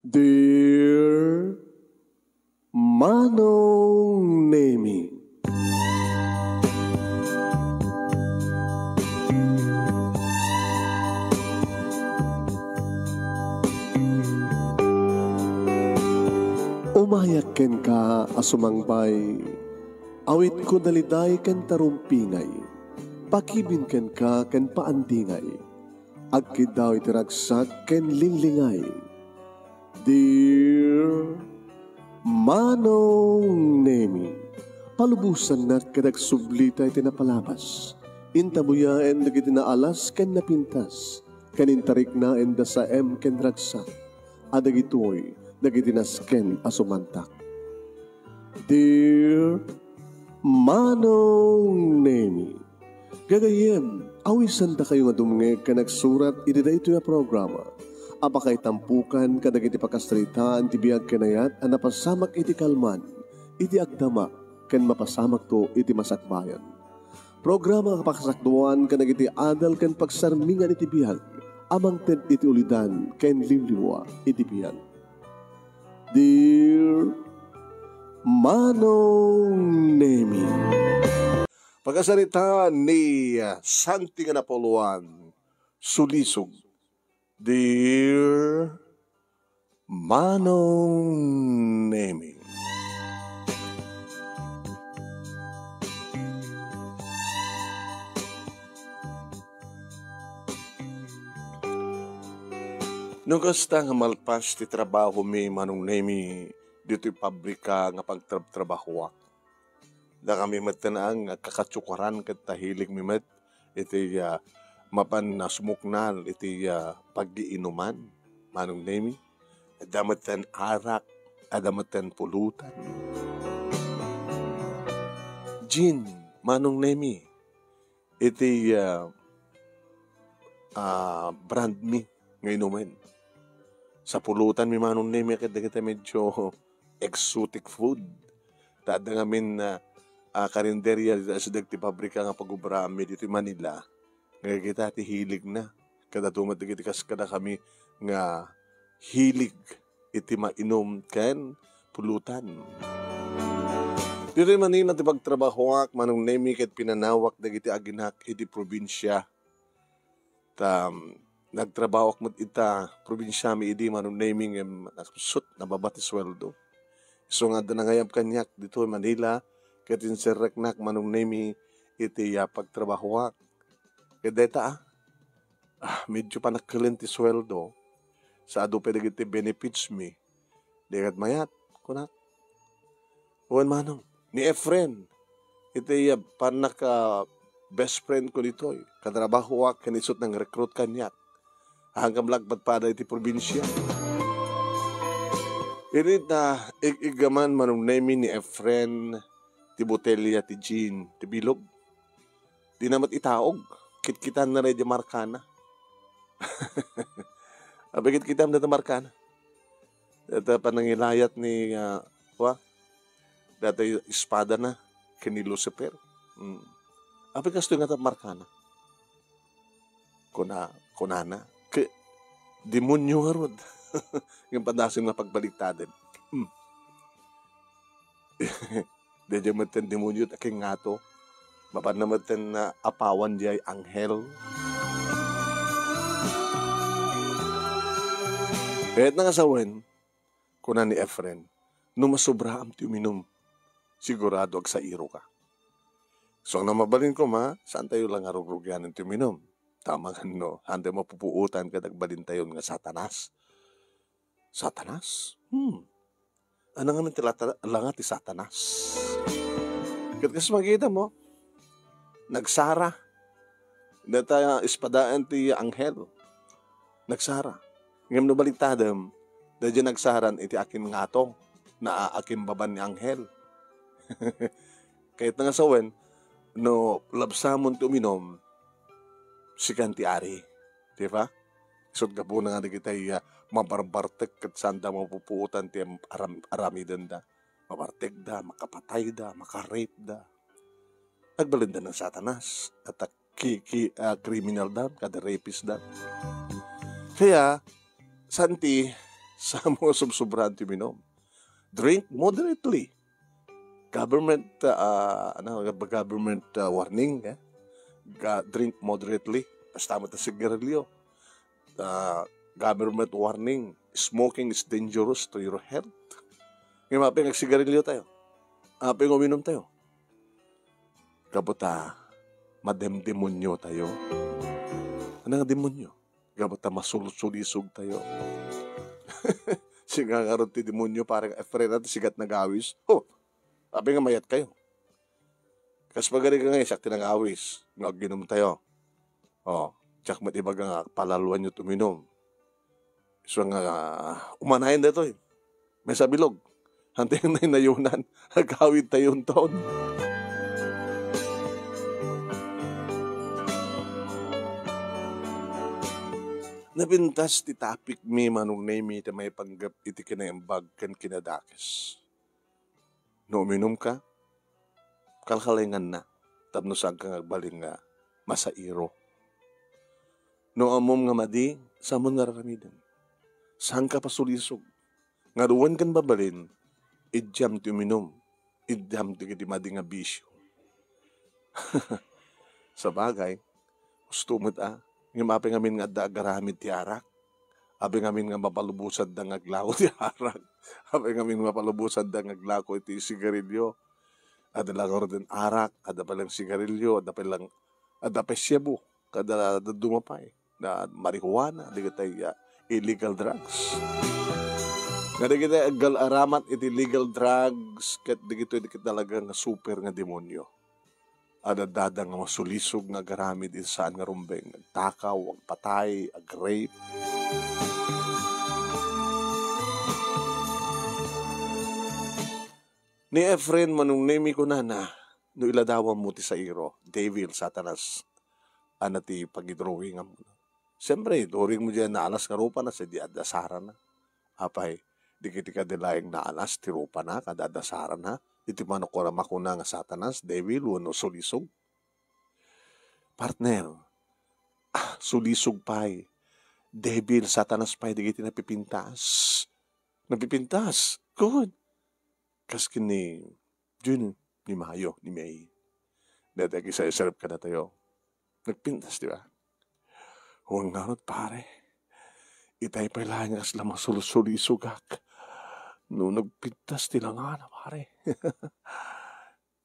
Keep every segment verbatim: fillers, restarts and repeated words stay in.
Dear Manong Nemi. Umayak kenka a sumangbay, awitko daliday ken tarumpingay, pakibin kenka ken paandingay, agkiddaw iti ragsak ken linglingay. Dear Manong Nemi, palubosannak ket agsublita iti napalabas. Intabuyaen dagiti naalas ken napintas, ken intariknaenda saem ken ragsak, a dagitoy dagiti nasken a sumantak. Dear Manong Nemi, gagayyem, awisandakayo nga dumngeg ken agsurat iti daytoy a programa a pakaitampokan kadagiti pakasaritaan ti biag ken ayat a napasamak iti kalman, iti agdama, ken mapasamakto iti masakbayan. Programa nga pakasakduan kadagiti adal ken pagsarmingan iti biag a mangted iti ulidan ken liwliwa iti biag. Dear Manong Nemi. Pakasaritaan ni, ah, Santi nga Napoleon, Sulisog. Dear Manong Nemi. No kasta nga malpas ti trabahomi, Manong Nemi, ditoy pabrika nga pagtrabtrabahoak, dakami metten a nga kakatsukaran ket nahiligmi met iti, ah, mapan a sumuknal iti, ah, paggiinuman, Manong Nemi. Adda metten arak, adda metten pulutan. Gin, Manong Nemi, iti, ah, ah, brand mi nga inumen. Sa pulutanmi, Manong Nemi, ket dagiti medyo exotic food. Ta adda ngamin, ah, ah, karinderya dita sa dagiti pabrika nga pagubraanmi ditoy Manila. Nga kita ti hiligna. Kadatu met dagiti kas kadakami nga hilig iti mainum ken pulutan. Ditoy Manila ti pagtrabahoak, Manong Nemi, ket pinanawak dagiti aginak iti probinsia. Ta, um, nagtrabahoak met ita probinsiami idi, Manong Nemi, ngem napsut, nababa ti sueldo. Isu nga adda nangayab kaniak ditoy Manila, ket inserreknak, Manong Nemi, iti, ah, pagtrabahoak. Ket dayta, ah, ah, medyo panakkelen ti sueldo. Sa adu pay dagiti benefits mi. Di ket mayat, kunak. Wen, Manong, ni Efren, iti, ah, pannak-, ah, best friend ko ditoy. Katrabahoak ken isut' nang-recruit kaniak. Haanka met la agpadpada iti probinsia. Idi ta, ig-iggaman, Manong Nemi, ni Efren ti botelya ti gin, ti bilog. Dina met itaog. Kitkitanna daydi markana. Apay, kitkitam dayta markana. Dayta panangilayat ni, ah, wa? Dayta espadana ken ni Lucifer. Mm. Apay, kastoy nga ta markana. Kuna, kunana, "Ke, demonyo ngarud." Ngem padasem nga pagbaliktaden. Mm. Daydiay metten demonyo ti akingngato. Mapanna metten nga apawan diay anghel. Kayatna nga sawen, kuna ni Efren, "No masobraam ti uminum, sigurado agsairoka." So, no mabalin koma, saantayo la nga rugrugianen ti uminum. Tama nga no, haantayo mapupuotan ket agbalintayon nga Satanas. Satanas? Hmm. Ania ngamin ti lata-, langa ti Satanas? Ket kas makita mo, nagsara. Dayta espadaan ti anghel. Nagsara. Ngem no baliktadem, daydiay nagsaran iti akin ngato, naakinbaban ni anghel. Kayatna nga sawen, no labsamon ti uminum, sikan ti ari. Di ba? Isut' gapuna nga dagitay, ah, mabarbartek ket saanda mapupuotan ti aram-, aramidenda. Mabartekda, makapatayda, makarapeda. Agbalenda ni Satanas, at ki-, ki-, ah, criminal da, kada rapist da. Kaya, Santi, Saan mo nga sobsobrahan ti uminum? Drink moderately. Government, ah, ano, government, ah, warning, eh? Ga-, drink moderately. Basta mo ta sigarilyo. Ah, government warning, smoking is dangerous to your health. Ngem apay nga agsigarilyo tayo? Apay nga uminum tayo? Gapu ta mademdemonyo tayo. Ano nga demonyo? Gapu ta masulsulisog tayo. Singa ngarud ti demonyo, parang Efren, ti sigat nagawis. Oh, apay nga mayat kayo? Kas pagari ka nga, siak ti nagawis. Nga aginum tayo. Oh, siak met ibaga nga, palaluan yo tuminum. Isu nga, umanayen daytoy. May sabilog. Hantay nga naynayunan. Agawid tayo ton. Napintas ti topic mi, Manong Nemi, ti maipanggep iti kinaimbag ken kinadakes. No uminum ka, kalkalenganna, tapno saanka nga agbalin nga masairo. No ammom nga madi, saanmon nga raramiden. Saanka pasulisog. Ngarud, wen ken mabalin, idiam ti uminum, idiam ti, ti madi nga bisio. Sabagay, husto met a, ngem apay ngamin nga adda agaramid ti arak? Apay ngamin nga mapalubosanda nga aglako ti arak? Apay ngamin nga mapalubosanda nga aglako iti sigarilyo? Adda la ngaruden arak, adda pay lang sigarilyo, adda pay lang, adda pay shabu, kada dadduma pay na marijuana, dagitay, ah, illegal drugs. Nga dagitay aggal-aramat iti legal drugs, ket dagitoy dagiti talaga nga super nga demonyo. Adda dada nga masulisog nga agaramid iti saan nga rumbeng, agtakaw, agpatay, ag-rape. Ni Efren, Manong Nemi, kunana, no iladawam mo ti sairo, devil, Satanas, ana ti pagidrawingam. Siyempre, during mo diay naalas nga rupana, sadi adda sarana. Apay, dagiti kadi laeng naalas ti rupana, kada adda sarana, iti manukura makuna nga Satanas, devil, wenno sulisog. Partner, ah, sulisog pay, devil, Satanas pay, dagiti napipintas. Napipintas. Good. Kas ken ni June, ni Mayo, ni May. Dati agisaysarap kadatayo. Nagpintas, di ba? Huwag ngarud, pare. Itay pay laeng nga kasla masulsulisogak no nagpintas ti langana, pare.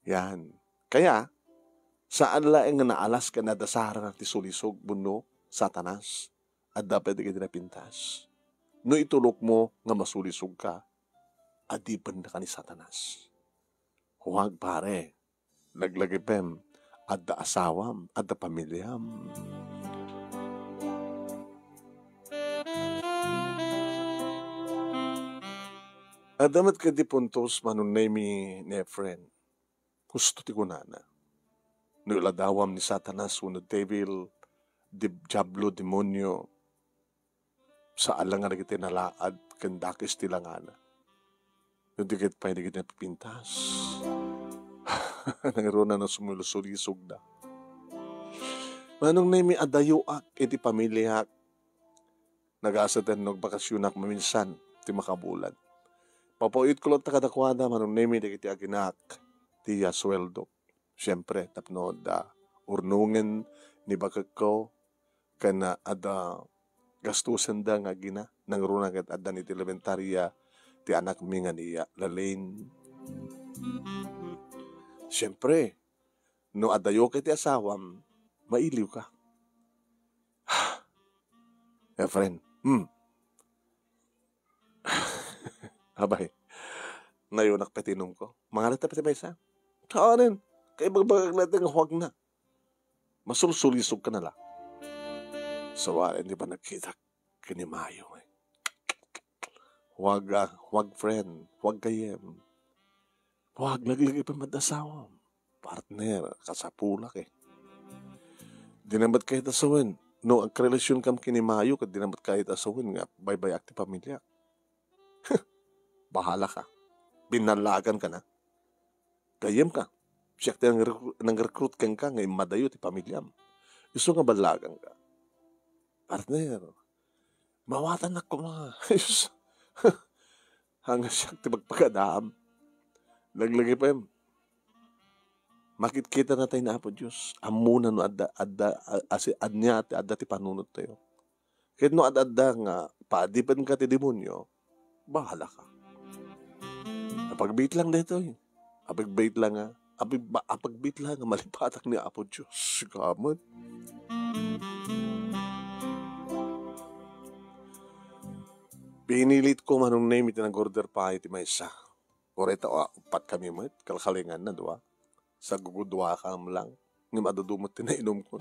Yan. Kaya, saan laeng nga naalas ken adda sarana ti sulisog wenno Satanas. Adda pay dagiti napintas. No itulokmo nga masulisogka, adipennaka ni Satanas. Huwag, pare. Laglagipem, adda asawam, adda pamiliam. Adda met kadi puntos, Manong Nemi, ni Efren. Husto ti kunana. No iladawam ni Satanas wenno devil, di-, diablo, demonio, saan la nga dagiti nalaad ken dakes ti langana. No di ket pay dagiti napipintas. Nangruna no sumulsulisogda. Manong Nemi, adayoak iti pamiliak. Nagasaten no agbakasionak maminsan ti makabulan. Papauyotko latta kadakuada, Manong Nemi, dagiti aginak ti, ah, suweldok. Siempre, tapno adda urnongen ni bakekko, ken, ah, adda gastosenda nga agina, nangruna ket adda ni ti elementaria ti anakmi nga ni, ah, Lalaine. Siempre, no adayo ket ti asawam, mailiwka. Efren, hmm. Abay, nayunak pay ti inumko. Mangalit ta pay ti maysa. Saanen, kaibagbagak laeng nga huwagna. Masulsulisogka na la. Sawalen ti panagkitak ken ni Mayo, eh. Huwag, ah, huwag friend, huwag gayyem. Huwag laglagipem met asawam. Partner, kasapulak, eh. Di na met kayat a sawen. No agkarelasionkam ken ni Mayo, ket di na met kayat a sawen nga baybay-ak ti pamiliak. Bahalaka. Binnallaganka na. Gayyemka. Siak ti nangre-, nangrecruit kenka nga immadayo ti pamiliam. Isu nga ballaganka. Partner, mawatannak koma. Hanga siak ti pagpagadaam. Laglagipem, makitkita natay ni Apo Dios. Ammona no adda, adda, a-, asi-, ania ti adda ti panunottayo. Ket no ad-adda nga paadipenka ti demonio, bahalaka. Apagbitlang daytoy. Apagbitlang nga, apagba-, apagbitlang nga malipatak ni Apo Dios. Sika met. Pinilitko, Manong Nemi, ti nag-order pay ti maysa. Uray ta, ah, uppat kami met, kalkalinganna, dua. Sagguguduakam lang. Ngem adu met ti nainumko.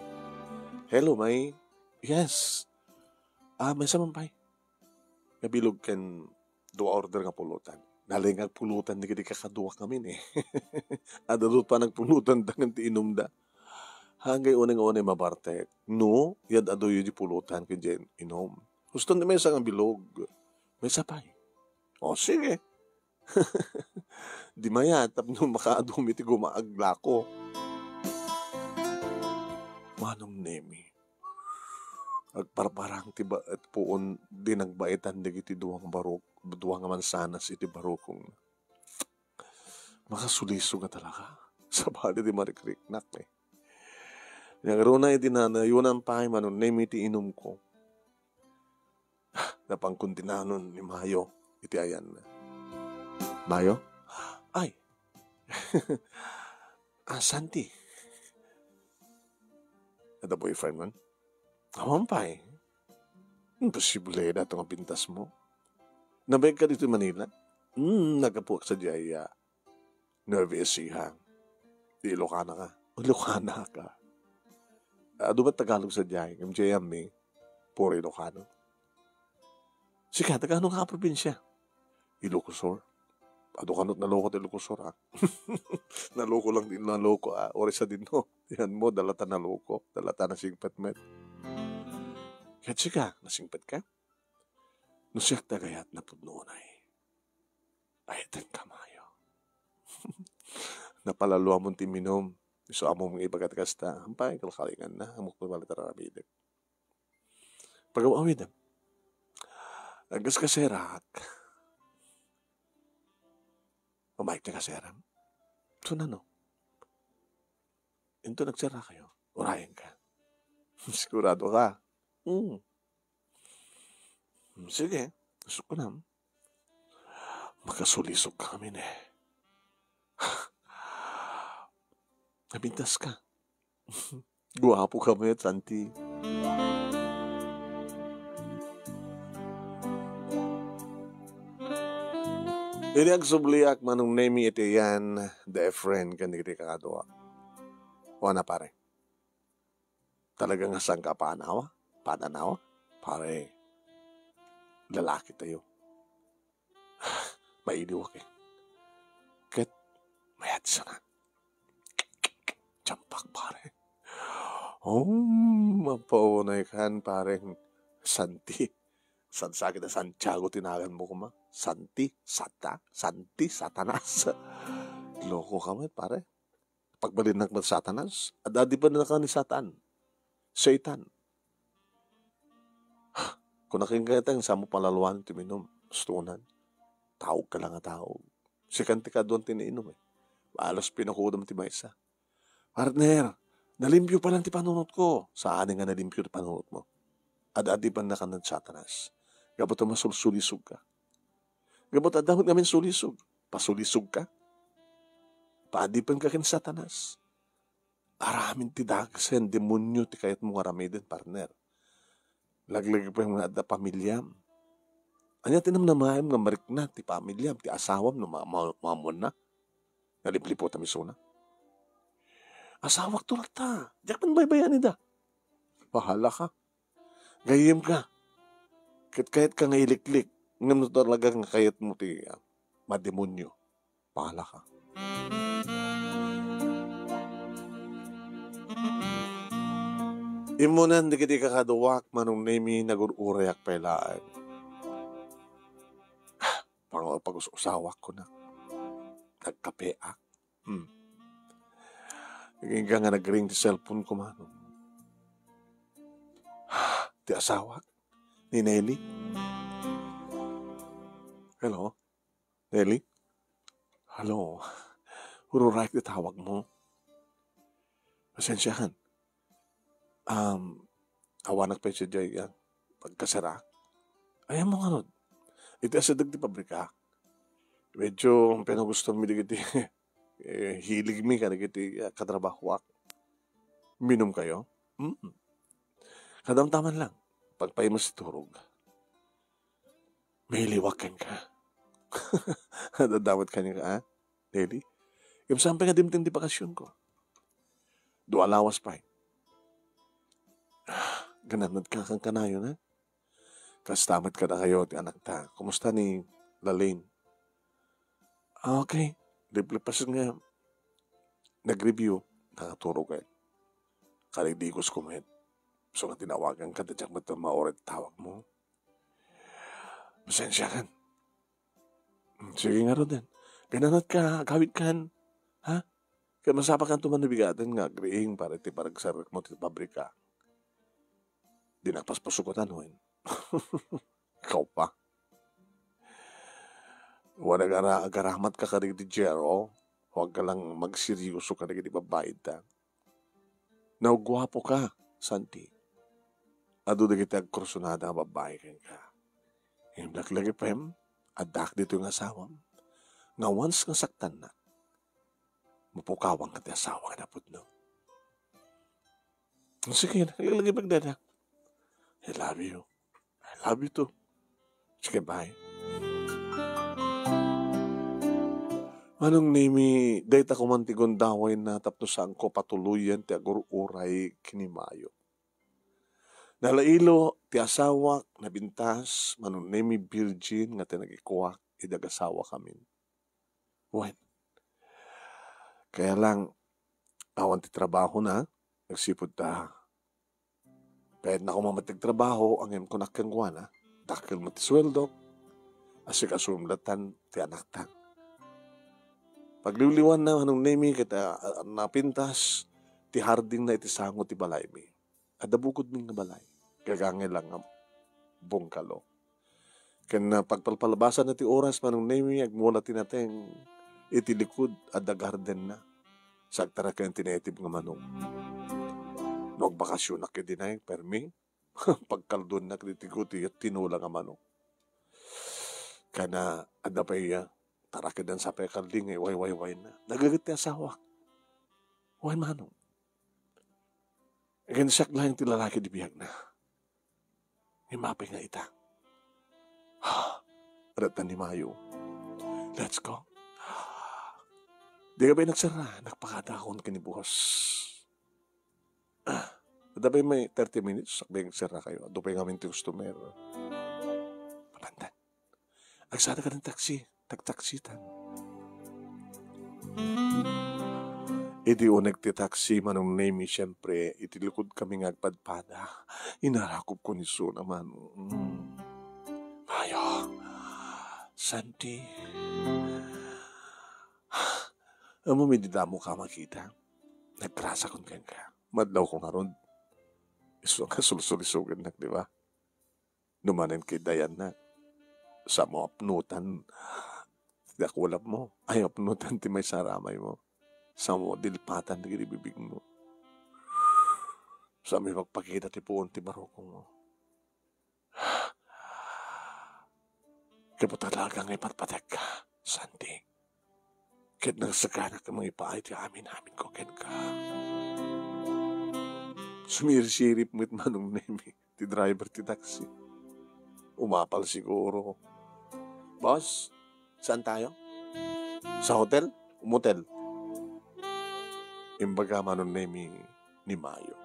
"Hello, may." "Yes." "Ah, maysa man pay." Nabilog ken dua order nga pulutan. Nalingag pulutan dagiti kakaduak ngamin, eh. Ad-adu pay nagpulutan da ngem ti inumda. Hanggang unay nga unay mabartek. No, yad-aduyo di pulutan ken diay inum. Husto ti maysa nga bilog. "Maysa pay." "O, sige." Di mayat, tapno makaadum iti gumaaglako. Manong Nemi, agparparang ti baet puon di nagbaitan dagiti dua nga barok, dua nga mansanas iti barukongna. Makasulisog nga talaga. Sabali di marikriknak, eh. Ngaruna idi nanayunan pay, Manong Nemi, ti inumko. Napankon dinanon ni Mayo iti ayanna. "Mayo?" "Ay." "Ah, Santi. Adda boyfriend man?" "Awan pay." "Imposible dayta nga pintasmo. Nabayaga ditoy Manila?" "Hmm, naggapuak sadiay, ah, Nueva Ecija." "Di Ilocana ka?" "Ilocana ka." "Adu met Tagalog sadiay, ngem diay ammi, puro Ilocano." "Sika, taga ano nga probinsya?" "Ilocos Sur." "Adu kano ti naloko ti Ilocos Sur, ah." Naloko lang ti naloko, ah. Uray sadino. Yan mo, dalata naloko. Dalata nasingpet met. "Ket sika, nasingpet ka?" "No siak ti agayat, napudno unay." "Ay, ten kamayo." Napalaluamon ti minum. Isu ammo nga ibaga ti kasta. Ampay, kalkalinganna. Ammok pay bale ti aramidek. Pagaw-awidem. Agkaskaserak. Umayek ti kaserem. Sunano? Into nagserakayo. Urayenka. Sigurado ka? Hmm. Hmm, sige. Gusto ko na. Makasulisog ka kami, ne. Napintas ka. Guapo ka met, Santi. Idi agsubliak, Manong Nemi, iti yan, the friend, ken dagiti kakadua. Wana, pare. Talaga nga saan ka a pananawa? Pananawa? Pare, lalaki tayo. Mailiwak, eh. Ket mayatsa na. Tiampak, pare. Oh, mapaunay kan, pareng Santi. San sakit a Santiago ti naganmo koma? Santi, Sata, Santi, Satanas. Loko ka met, pare. Pagbalinnak met Satanas. Ad-adipennak ni Satan. Satan. Kuna kenka, ita, saanmo palaluan ti minum. Ustonan. Taog ka lang a taog. Sikan ti kaduan ti nainum, eh. Balos pinakudam ti maysa. "Partner, nalimpio pa lang ti panunotko." Saan nga nalimpio ti panunotmo? Ad-adipennak ni Satanas. Gapu ta masulsulisog ka. Gapu ta adda met ngamin sulisog. Pasulisog ka. Paadipen ka ken Satanas. Aramid ti dakes ken demonio ti kayatmo nga aramiden, partner. Laglagipem nga adda pamiliam. Ania ti namnamaem nga marikna ti pamiliam, ti asawam no ma-, ma-, maammoanna? Naliplipotam isuna. Asawak to latta. Diak man baybayanida. Bahala ka. Gayyem ka. Ket kayat ka nga iliklik. Ngem no talaga nga kayatmo ti, ah, mademonio, bahala ka. Immunan dagiti kakaduak, Manong Nemi, nagur-urayak pay laeng. Pang-, pag-us-usawak, kuna. Nagkapeak. Hmm. Inka nga nagring ti cellphone ko, Manong. Ti asawak ni Nelly. Hello? Nelly? Hello? Ururay ti tawag mo. Pasensya kan. Um, awanak pay sadiay, ah, pagkasera. Ayan mo ngarud. Iti asideg ti pabrika. Medyo pinagusto mi dagiti, eh, hilig mi kadagiti, ah, katrabahoak. Minum kayo? Mm. Kadamtaman lang. Pagpaimas ti turog. Mailiwak kenka. Dadawat kenka, ah? Nelly? Ngem saan pay nga dimteng ti bakasionko? Dua lawas pay. Ah, gananadka kan kanayon, ha? Kasta met kadakayo ti anakta. Kumusta ni Lalaine? Ah, okay. Liplipas nga nag-review, nakaturog kay. Kaligligos ko met. So nga tinawagan ka, diak met mauri ti tawag mo. Pasensya kan. Hmm, sige ngaruden. Gananadka, agawidkan. Ha? Kay masapakan to man nabigaten nga agriing para iti paragserrekmo ti pabrika. Dinak paspasokan wen. Ikaw pa. Wen agara-, agaramatka kadagiti Jero, huwag ka lang magseryoso kadagiti babbai ta. Naguapo ka, Santi. Adu dagiti agkursunada nga babbai kenka. Ngem laglagipem, addak ditoy nga asawam. Nga once nga saktannak, mapukawanka ti asawa nga napudno. Sige, laglagipem dada. I love you. I love you too. Sige, bye. Manong Nemi, dayta koma ti gundawayna tapno saanko patuloyen ti agur-uray ken ni Mayo. Nalailo ti asawak, nabintas, Manong Nemi, virgin nga ti nagikuak idi agasawakamin. Wen. Kaya lang, awan ti trabahona, nagsipud ta Kayatna koma met ti agtrabaho, ngem kunak kenkuana, dakkel met ti sueldok, asikasom latta ti anakta. Pagliwliwanna, Manong Nemi, ket, ah, ah, napintas ti hardingna iti sango ti balaymi. Adda bukodmi nga balay, gagangay lang nga bungkalo. Ken, ah, pagpalpalabasanna ti oras, Manong Nemi, agmula ti nateng iti likud, adda gardenna. Sagtaraken ti native nga manok. No agbakasionak idi nay, permi, pagkalduennak ditoy ti tinola nga manok. Ken, ah, adda pay, ah, tarakedan sa pay kaldi nga iwaywaywayna. Nagaget ti asawak. Wen, Manong. Ken siak laeng ti lalaki di biagna. Ngem apay nga ita? Adda ni Mayo. Let's go. Di ka ba nagserra? Nagpakadakon ken ni boss. Ah, adda pay may thirty minutes, sakbay nagserra kayo. Adu pay ngamin ti customer. Mapandan. Agsada ka ng taxi. Tagtaksitan. Idi uneg ti taxi, Manong Nemi, siyempre, iti likud kami nga agpadpada. Inarakop ko ni Suna, Manong. Mm. Mayo. Santi. Ammom idi damo ka makita. Nagrasa kon kenka. Madlaw ko ngarud. Isu nga sulsulisogennak, di ba? Numanen kay dayanna, samo apnutan ti dakulap mo. Ay, apnutan ti maysa ramay mo. Samo dilpatan dagiti bibig mo. Samo ipagpakita ti puon ti barukong mo. Kay talaga nga ipatpatek ka, Santi. Ket nagsagana ka mangipaay ti amin-amin ko kenka. Sumirsirip met Manong Nemi, ti driver ti taxi. Umapal siguro. "Boss, saan tayo?" "Sa hotel?" "Motel." Imbaga Manong Nemi ni Mayo.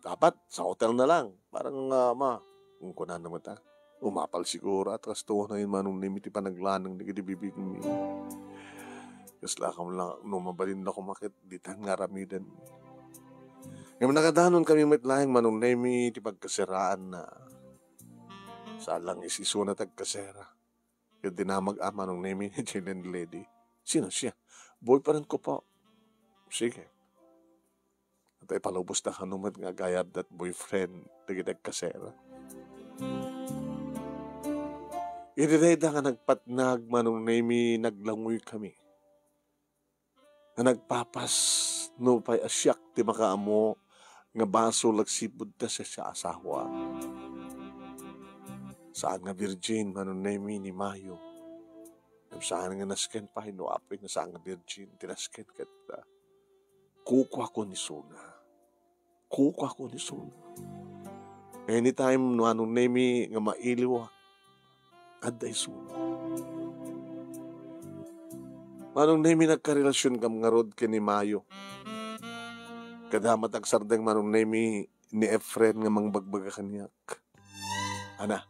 "Dapat sa hotel na lang. Parang, ah, ma-," kunkunana met, ah. Umapal siguro, at kastoy na yun, Manong Nemi, ti panaglanang dagiti bibigmi. Kasla kam lang, no mabalin la kumakit, ditan nga aramiden. Ngem nakadanon kami met laeng, Manong Nemi, ti pagkaseraanna. Sa lang isisuna ti agkasera. Ket dinamag a Manong Nemi, ti landlady. "Sino siya?" "Boyfriend ko po." "Sige." Ita ipalubos ta kano met nga agayab that boyfriend dagiti agkasera. Iti dayta nga nagpatnag, Manong Nemi, naglangoy kami. Nga nagpapas, nupay a siak ti makaammo nga basol agsipud ta siasao. Saan nga virgin, Manong Nemi, ni Mayo. Ngem saan nga nasken pay, no apay nga saan nga virgin ti nasken ket, ah, kukuako ni Suna. Kukuako ni Suna. Anytime, Manong Nemi, nga mailiwak, adda isuna. Manong Nemi, nagkarelasionkam ngarud ken ni Mayo. Kada met agsardeng, Manong Nemi, ni Efren nga mangbagbaga kaniak. Ana,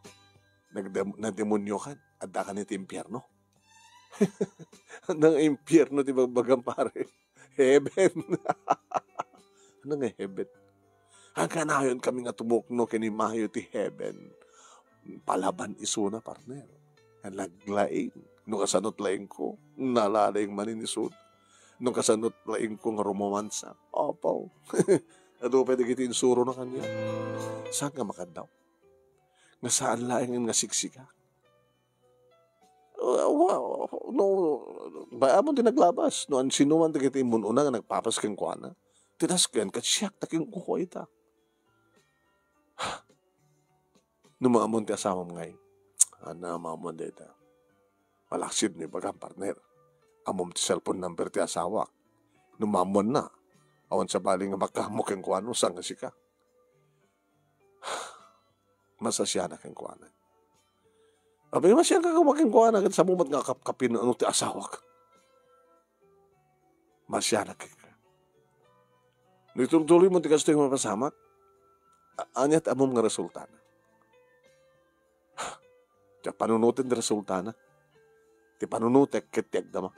nagdem-, nademoniokan, adda kan iti impierno. Ania nga impierno ti bagbagam, pare? Heaven. Ania nga heaven? Agkanayon kami nga tumukno ken ni Mayo ti heaven. Palaban isuna, partner. Naglaing. No kasano ti laingko, nalalaing manen isuna. No kasano ti laingko nga rumomansa. Apo. Adu pay dagiti insurona kaniak. Saan nga makaddaw? Nga saan laeng nga siksika? Wa-, wa-, no, bay-am ti naglabas. No, an-, sino man dagiti immun-una nga nagpapas kenkuana, ti nasken ket siak ta kenkuana ita. No maammoan ti asawam ngay, ana, maammoan dayta. Malaksid no ibagam, partner. Ammom ti cellphone number ti asawak. No maammoanna, awan sabali nga makaammo kenkuana, saan nga sika. Masasianak kenkuana. Apay, masianka kenkuana, ket saan met nga kapkapin no ti asawak. Masianak kenka. No itultuloy mo ti kastoy nga mapasamak, a-, ania ti ammom nga resultana? Ti panunoten ti resultana. Ti panunotek ket ti agdama.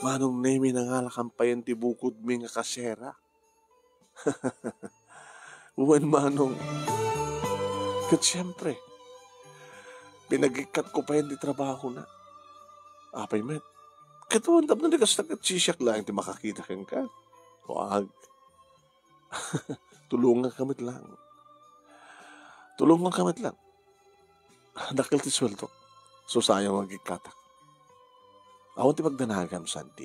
Manong Nemi, nangalakam payen ti bukodmi nga kasera. Wen, Manong. Ket siempre, pinagikkat ko payen ti trabahona. Apay met? Ket wen, tapno di kasta ket sisiak laeng ti makakita kenka. Wag. Tulonganka met lang. Tulonganka met lang. Dakkel ti sueldok. Susayo nga agikkatak. Awan ti pagdanagam, Santi.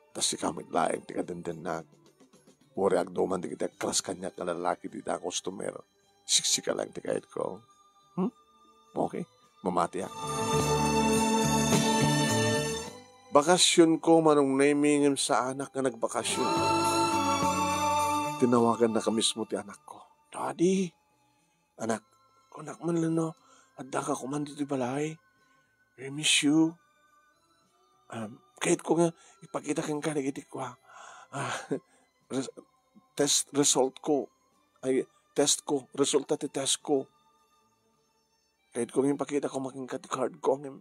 Ta sika met laeng ti kadendennag. Uray agduman dagiti agkras kaniak nga lalaki dita a customer. Siksika lang ti kayatko. Hmm? Okay? Mamatiak. Bakasionko, Manong Nemi, ngem saanak nga nagbakasion. Tinawagannaka mismo ti anakko. "Daddy, anak, kunak man la no, addaka koma ditoy balay. I miss you. Um, kayatko nga ipakita kenka dagiti kua, ah, res-, test result ko. Ay, test ko. Resulta ti test ko. Kayatko nga ipakita koma kenka ti card ko, ngem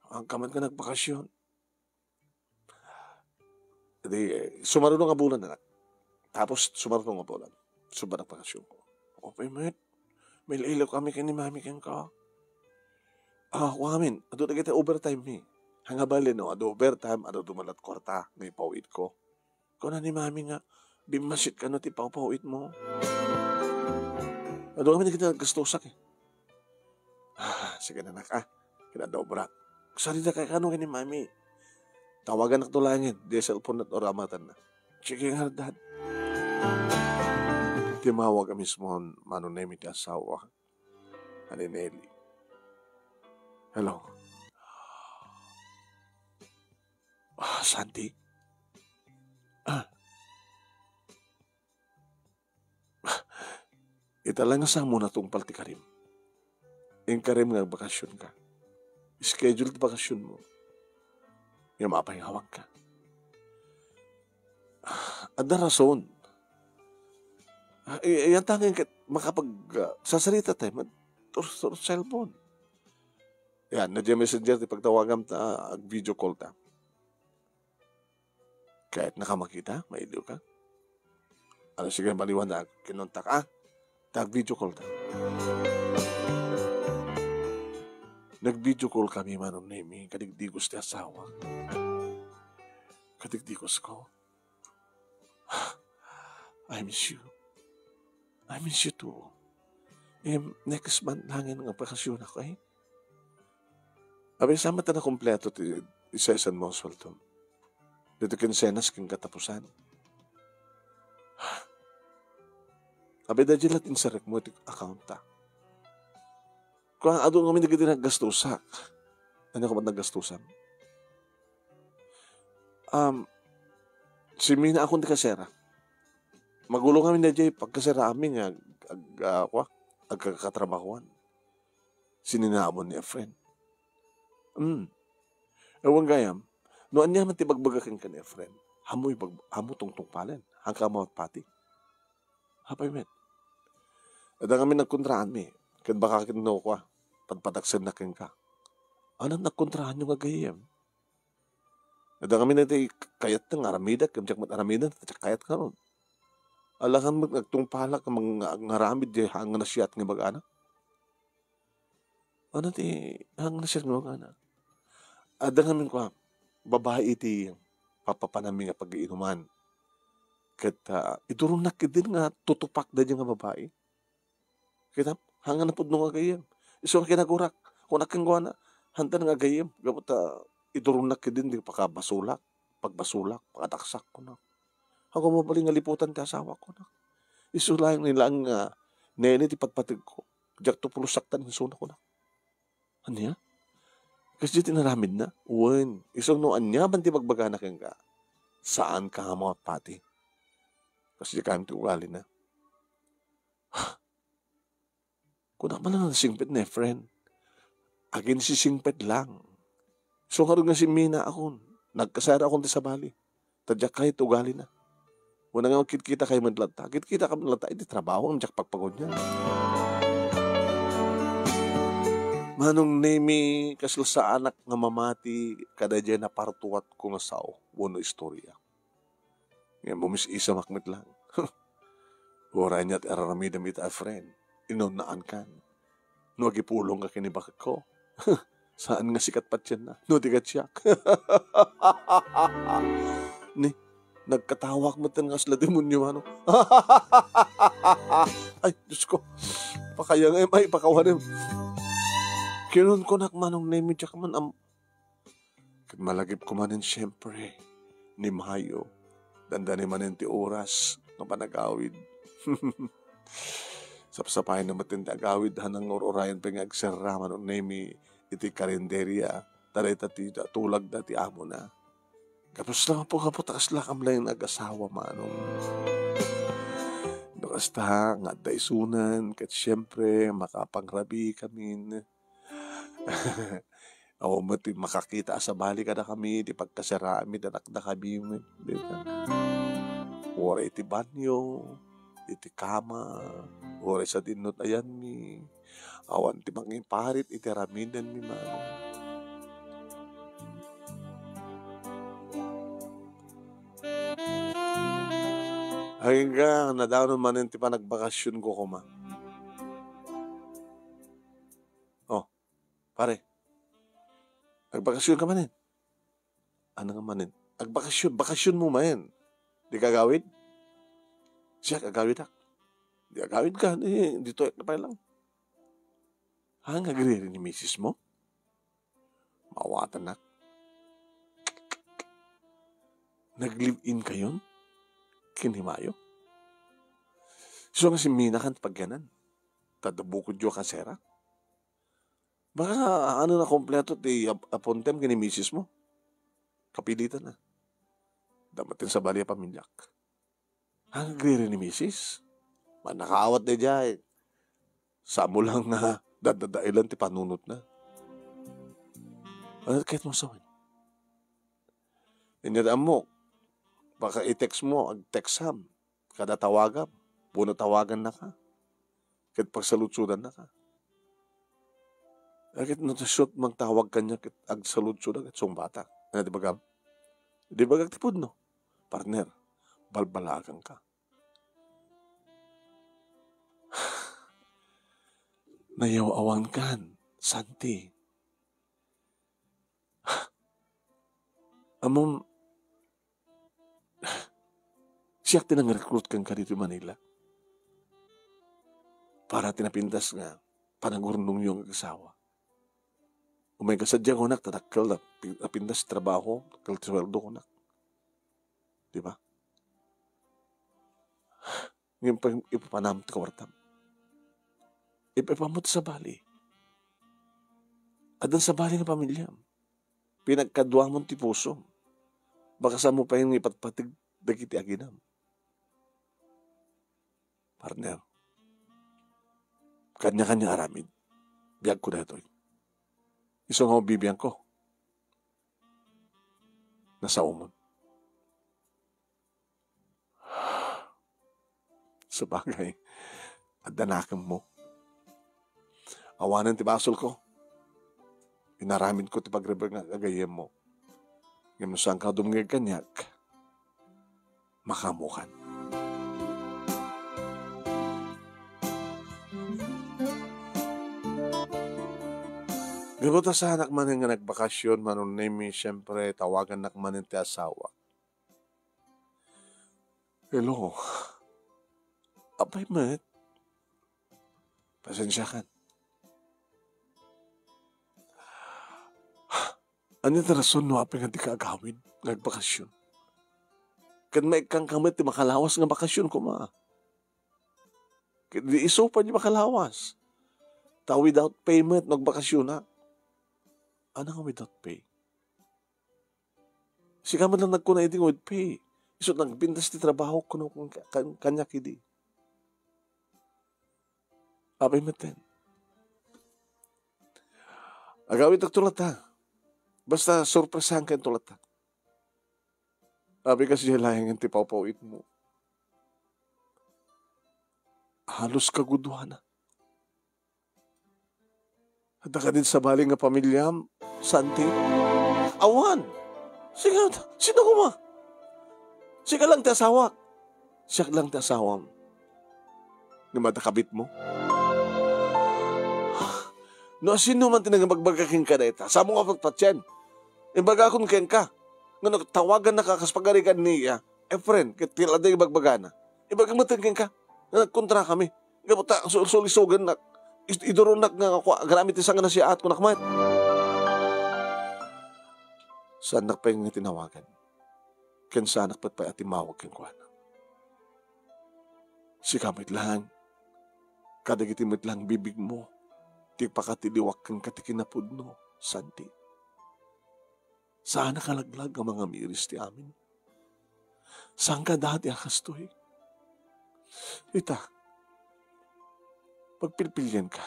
agka met nga nagbakasion." Di, eh, sumaruno nga bulan, anak. Tapos, sumaruno nga bulan. Sumba nagpakasionko. Apay met, mail-ilaw kami ken ni mami kenka. Ah, wa amin, adu dagiti overtime mi. Ania bale no, adu overtime, adu dumalat kuarta, nga ipaw-itko. Kuna ni mami nga, bimmasit kano ti pawpaw-itmo. Adu kami dagiti naggastusak eh. Ah, sige na, anak, ah. Kinadobra. Sarita kay kano ken ni mami. Tawagannak to laengen, di cellphone na to, ramatanna. Sige nga, dad. Timawag a mismo, Manong Nemi, ti asawa. Ani Nelly. Hello. Ah, Santi. Ah. Ita la nga samo natungpal ti karim. Inkarim nga agbakasionka. Schedule ti bakasionmo. Nga mapaingawagka. Adda rason. Ah, i-, iyan tangen ket makapag, ah, sasaritatayo met through, through cellphone. Yan, no diay messenger ti pagtawagam ta, ag-video call ta. Kayatnaka makita? Mailiwka? Ano, sige, maliwan na, kinontak, ah. Tag-video call ta. Nag-video call kami, Manong Nemi, kadigdigos ti asawa. Kadigdigos ko. I miss you. I miss you too. Em, next month laeng nga bakasionak, ay. Abi, sa met a nakumpleto ti, ti season mo, Oswaldo. Dito kinsenas ken katapusan. Abi, daydi la ti insarek mo iti account ta. Kua, adu ngamin dagiti naggastusak. Ania koma naggastusam? Um, si Mina akon ti kasera. Magulo ngamin daydi pagkasera amin nga ag-, ag-, ah, kua, agkakatrabahoan. Sininaamon ni Efren. Hmm. Ewan gayam, no ania man ti bagbaga kenka ni Efren, ammo ibag-, ammo tungtungpalen, haanka a mapatpati. Apay met? Adda ngamin nagkontraanmi, ket baka ket no kua, padpadaksennak kenka. Anam nagkontraanyo nga gayyem? Adda ngamin daydi kayat nga aramidak, ken diak met aramiden, ta diak kayat ngarud. Alangan met nga agtungpalak nga mang-, nga, nga aramid di ha-, nga nasiat nga ibagana. Ano ti, ha, nga nasiat nga ibagana? Adda ngamin kua, babai iti papapanami nga pag-iinuman. Ket, ah, iduronnak ketdin nga tutupak daydi nga babai. Kita, haanka a pudno nga gayyem. Isu nga kinagurak, kunak kenkuana, haantan nga gayyem, gapu ta iduronnak ketdin ti pakabasolak, pagbasolak, pakadaksak, kunak. Haanko mabalin nga liputan ti asawak, kunak. Isu laeng ni laeng nga neni ti pagpategko. Diakto pulos saktan insuna, kunak. Ania? Kasdi ti inaramidna? Wen, isu no ania man ti bagbagana kenka, saanka nga mapatpati. Kasdi kami ti ugalina. Kunak man a nasingpet ni Efren. Aginsisingpet lang. Isu ngarud nga si Mina akon. Nagkasayra akon ti sabali. Ta diak kayat ti ugalina. Kuna nga agkitkita kayo met latta. Agkitkita kami latta iti trabaho, diak pagpagunian. Manong Nemi, kasla saanak nga mamati kadaydiay napartuatko nga sao wenno istorya. Ngem umis-isamak met lang. Uray ania ti ar-aramidem ita, Efren, inunnaankan. No agipulongka ken ni baketko, saan nga sikat patienna, no di ket siak. Ni, nagkatawak met nga asla demonyo, mano. Ay, Diyos ko. Pakayangem, ay, pakawanem. Kinunkunak, Manong Nemi, diak man am-, Ket malagipko manen, siempre, ni Mayo, dandani manen ti oras nga panagawid. Sapsapayen na met ti agawid, haan nga ur-urayen pay nga agserra, Manong Nemi, iti karinderia, ta dayta ti tulagda ti amona. Gapu sa, gapu, gapu ta kasla kam laeng nga agasawa, Manong. No kasta, nga adda isunan, ket siempre, makapangrabii kamin. Awan met ti makakita a sabali kadakami, ti pagkaseraanmi, ti dakdakami met, dita. Uray iti banyo, iti kama, uray sadin no ayanmi. Awan ti mangiparit iti aramidenmi, Manong. Agingga, nadanon manen ti panagbakasionko koma. Oh, pare. Agbakasion ka manen? Ano nga manen? Agbakasion, bakasion mo manen. Di ka agawid? Siak, agawidak. Di agawid ka, di, ditoy ka pa lang. Ha, nga agriri ni misis mo? Mawatan na. Nag-live-in kayon? Ken ni Mayo? So, nga si Mina kan pagyanan? Tadabukod yo kasera? Baka, ano na, kompleto ti ap-, apontem ken ni misis mo. Kapilitan na. Dapat din sa bali a pamilyak. Ang agriri ni misis? Manakaawat daydiay. Sa mo lang nga dadadailan ti panunot na. Ano kahit mo sa amin? Inya da mo, baka i-text mo, ag-textam, kada tawagam, puno tawagan na ka. Ket pagsaludsudan na ka. Ket no, ta siak magtawag kaniak ket agsaludsod ket sungbatak. Ano ti bagam? Di bagak ti pudno. Partner, balbalagan ka. Nayaw-awan kan, Santi. Ammom, siak ti nang-recruit kenka ditoy Manila. para ti napintas nga panagurnongyo nga agasawa. Umayka sadiay, kunak, ta dakkel a pi-, napintas ti trabaho, dakkel ti sueldo, kunak. Di ba? Ngem pa-, ipapanam ti kuartam. Ipapanmo ti sabali. Addan sabali nga pamiliam. Pinagkaduamon ti pusom. Baka saanmo pay nga ipatpateg dagiti aginam. Partner, kanya-kanya aramid. Biagko daytoy. Isu nga bibiangko. Nasaomon. Sabagay, adda nakemmo. Awanen ti basolko. Inaramidko ti pagrebeng nga gagayyemmo. Ngem no saanka dumngeg kaniak, makaammokan. Gapu ta saanak manen nga nagbakasyon, Manong Nemy, siyempre, tawagannak manen ti asawa. Hello. Apay met? Pasensiakan. Ania ti rason no apay nga dika agawid nga agbakasyon? Ket maikkanka met ti makalawas nga bakasyon koma. Ket di isu pay ti makalawas. Ta without pay met no agbakasyonak. Ania nga without pay? Sika met lang nagkuna idi nga with pay. Isu ti nagpintas ti trabaho kuno kan-, kan-, kaniak idi. Apay metten. Agawidakto latta. Basta sorpresahanka inton latta. Apay kas diay laengen ti pawpawitmo. Halos kagudoana. Adda kadin sabali nga pamiliam, Santi? Awan! Sika, sino koma? Sika lang ti asawak. Siak lang ti asawam. Ngem adda kabitmo? No asino man ti nangibagbaga kenka dayta, saanmo nga patpatien. Imbagakon kenka, nga no tawagannaka kas pagarigan ni iya, Efren, ket ti adda ibagbagana. Ibagak metten kenka, nga nagkontrakami. Gapu ta sul-, sulisogennak. Is-, iduronnak nga kua-, agraman ti sanganasayaat, kunak met. Saannak pay nga tinawagan. Ken saanak met pay a timmawag kenkuana. Sika met lang, kadagiti met lang bibigmo, ti pakatiliwak kenka ti kinapudno, Santi. Saanak a laglag a mangamiris ti amin. Saanka dati a kastoy. Ita, pagpilpilienka.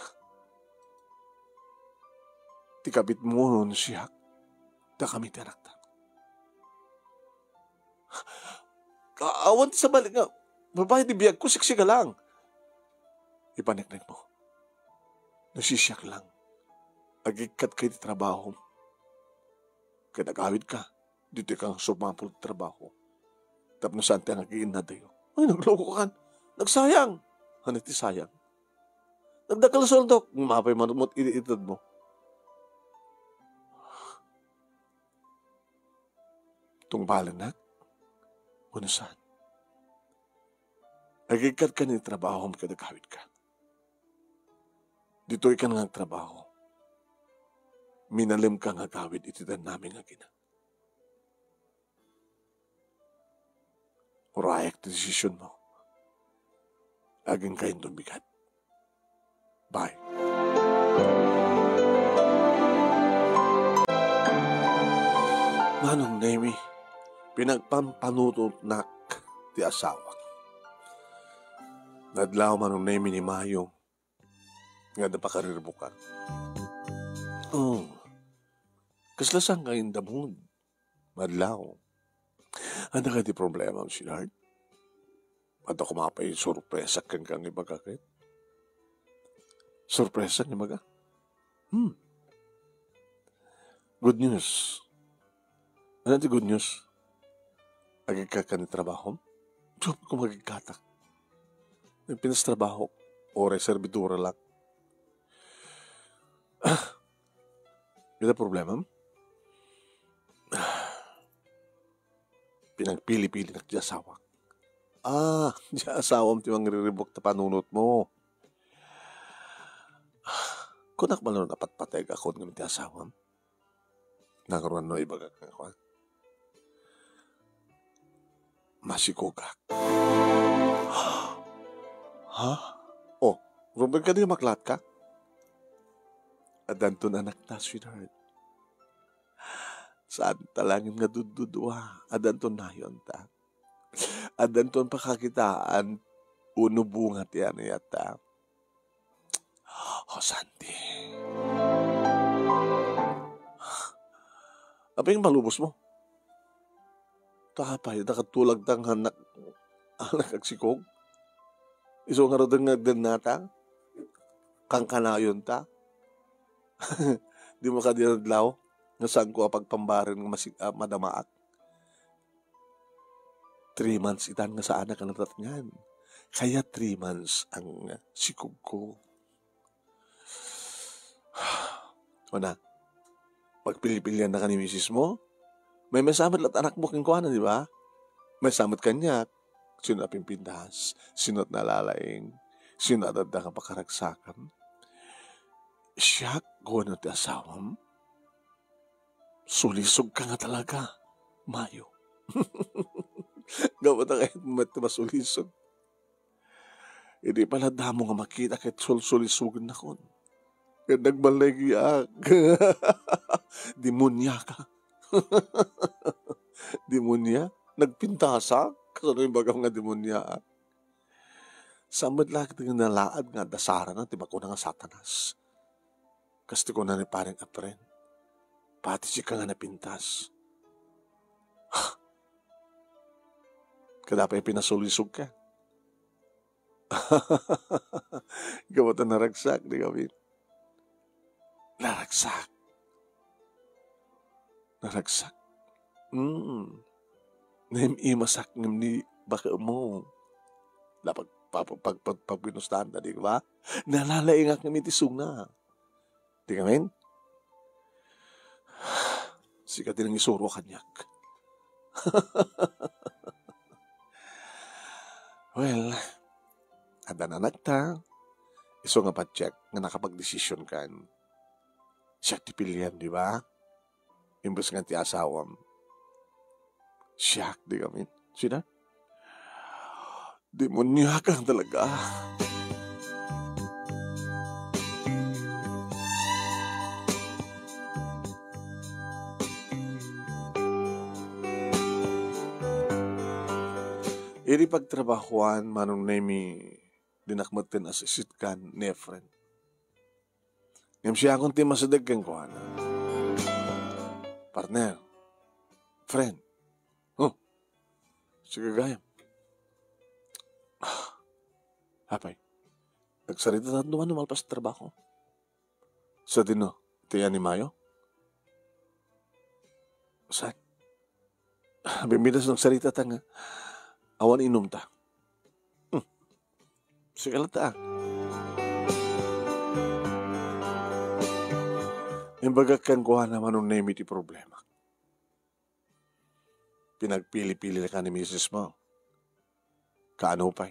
Ti kabitmo wenno siak, dakami ti anakta. Ka-, awan ti sabali nga, babaen ti biagko, siksika lang. Ipaneknekmo. No sisiak lang, agikkatka iti trabahom. Ket agawidka, ditoyka nga sumapul ti trabaho. Tapno saan ti nga agiinnadayo. Ay, naglokokan. Nagsayang. Ania ti sayang? Nagdakkel a sueldok. Mapay man met idi itedmo. Tungbalennak? Wenno saan? Agikkatka iti trabahom ket agawidka. Ditoyka nga agtrabaho. Minalemka nga agawid iti danami nga agina. Urayak ti desisionmo. Agingka inton bigat. Bye. Manong Nemy, pinagpampanunotnak ti asawak. Nadlaw, Manong Nemy, ni Mayo, nga adda pakariribukak. Oh, kasla saan nga in the mood? Madlaw. Ania kadi ti problema, sweetheart? Adda koma pay sorpresa kenka nga ibaga ket? Sorpresa nga ibaga? Hmm. Good news. Ania ti good news? Agikkatka iti trabahom? Diak koma agikkatak. Nagpinas trabaho. Uray servidora lang. Ah, ita problema? Pinagpili-pilinak ti asawak. Ah, ti asawam ti mangriribuk ta panunotmo. Kunak man no napatpateg a kun ngem ti asawam? Nangruna no ibagak nga kuan? Masikogak. Ha? Oh, Ruben, kadi maklat ka? Adanton anakta, sweetheart. Saan ta laeng nga duddudua? Adanton nayonta. Adanton pakakitaan uno bunga ti aniatta. Oh, Santi. Apay nga malubos mo? Ta apay, nakatulagta nga anak, anak agsikog? Isu nga rudeng nga agdennata? Kankanayonta? Di mo kadi nadlaw nga saanko a pagpambaren nga masi-, ah, madamaak? Three months itan nga saanak a natatngan. Kaya three months ang sikogko. Una, pagpilipilian na ka ni misis mo, may masamat lat anak mo kenkuana, di ba? May samat kaniak. Sino a pimpintas? Sino a nalalaing? Sino a dadda nga pakaragsakan? Siak, kuano ti asawam? Sulisog ka nga talaga, Mayo. Gapu ta kayat mo met masulisog. Idi pala damo nga makita ket sulsulisogennakon. Ket nagballegiak. Demonia ka. Demonia? Nagpintasak? Kasano yung bagam nga demonia? Saan met la ket nga nalaad nga adda sarana ti bakuna nga Satanas? Kas ti kuna ni Paring Efren, pati sika nga napintas. Kada pay pinasulisog ka. Gapu ta naragsak, di kami? Naragsak. Naragsak. Mm. Naim-imasak ngem ni baket mo. La pag-, pag-, pag-, pag-, pagbinustahan ta, di ba? Nalalaingak ngem iti sungna. Di ngamin? Sika ti nangisuro kaniak. Well, adda anakta. Isu nga patiek nga nakapagdesisyon kan. Siak ti pilian, di ba? Imbes nga ti asawam. Siak, di ngamin? Sina? Demonia ka talaga. Iri pagtrabahoan, Manong Nemi, dinak metten a sisitkan ni Efren. Ngem siakon ti masideg kenkuana. Partner, friend, oh, sige gayam. Apay, agsarita ta duman no malpas ti trabaho. Sadino, ti ni Mayo? Saan? Bimidas no agsarita ta nga awan inumta. Hmm. Sige latta, ah. Imbagak kenkuana, Manong Nemi, ti problema. Pinagpili-pili ka ni misis mo. Kaano pay?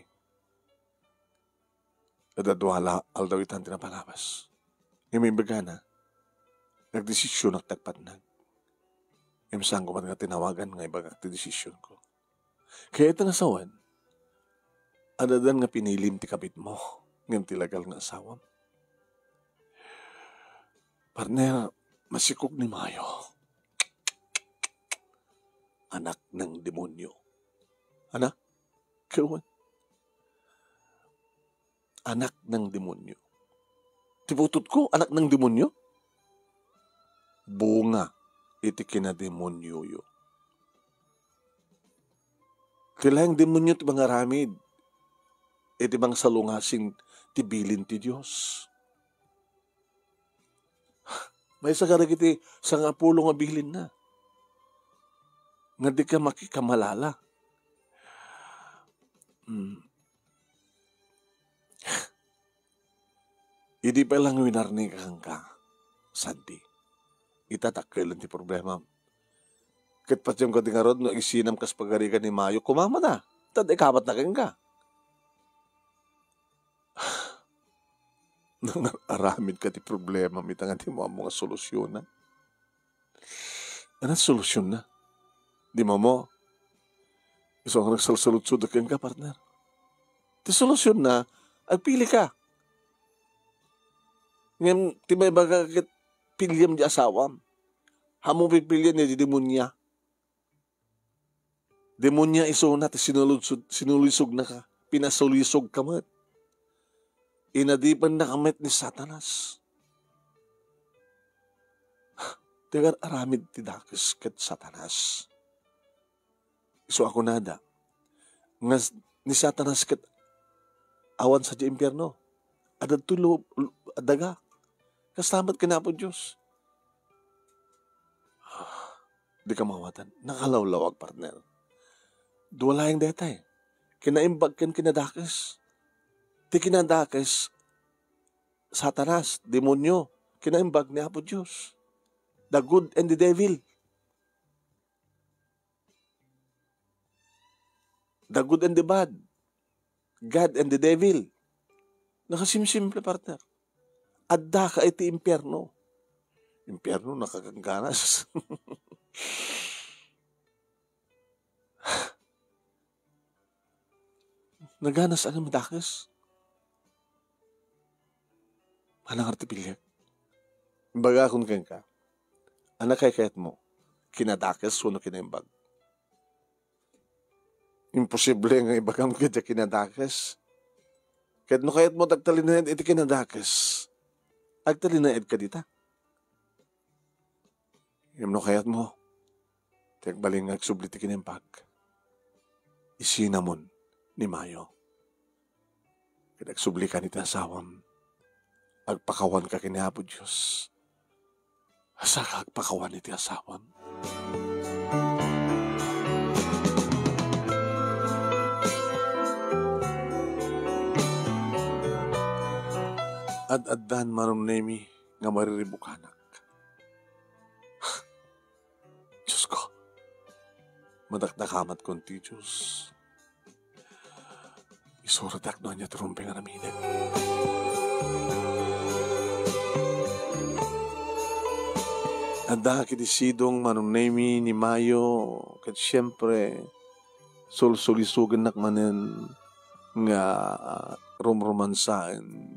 Adda dua la-, aldaw itan ti napalabas. Ngem imbagana, nagdesisionak ti agpatnag. Ngem saanko met nga tinawagan nga ibagak ti desisionko. Kayat nga sawen, addan nga pinilim ti kabitmo, ngem ti legal nga asawam. Partner, masikog ni Mayo. Anak ng demonyo. Ana? Kawan? Anak ng demonyo. Ti butotko, anak ng demonyo? Bunga iti kinademonyoyo. Ti laeng demonyo ti mangaramid iti mangsalungasing ti bilin ti Dios. Maysa kadagiti sangapulo nga bilinna nga dika makikamalala. Hmm. Idi pay lang winarneka kenka, Santi, ita dakkel ti problemam. Ket patiem kadi ngarud no isinam kas pagarigan ni Mayo, kumamada. Ta adda ikabatna kenka. Nangaramid ka ti problemam ita nga dimo ammo nga solusionna. Ania ti solusionna? Dimo ammo? Isu nga nagsalsaludsod kenka, partner. Ti solusionna, agpili ka. Ngem ti maibaga ket piliam ti asawam. Ammo pipilian ni demonia. Demonia isuna ti sinuludsod, sinulisognaka. Pinasulisogka met. Inadipennaka met ni Satanas. Ti agar-aramid ti dakes ket Satanas. Isu a kunada, nga s-, ni Satanas ket awan sadiay impierno. Adda to lo-, lo-, daga. Kasta met ken Apo Dios. Dika maawatan. Nakalawlawag, partner. Dua laeng dayta. Kinaimbag ken kinadakes. Ti kinadakes, Satanas, demonio. Kinaimbag ni Apo Dios. The good and the devil. The good and the bad. God and the devil. Nakasimsimple, partner. Addaka iti impierno. Impierno, nakagangganas. Naganas a madakes. Ania ngarud ti piliek? Imbagakon kenka, ania kaykayatmo, kinadakes wenno kinaimbag? Imposible nga ibagam ket kinadakes. Ket no kayatmo ti agtalinaed iti kinadakes, agtalinaedka dita. Ngem no kayatmo ti agbalin nga agsubli ti kinaimbag, isinamon ni Mayo. Ket agsublika iti asawam, agpakawanka ken ni Apo Dios. Saka agpakawan iti asawam. Ad-addan Manong Nemi nga mariribukanak. Diosko, madakdakamatkon ti Dios. Isuratak no ania ti rumbeng a namidek. Adda ket ni Sidong, Manong Nemi, ni Mayo, ket siempre, sulsulisogennak manen nga rumromansaen.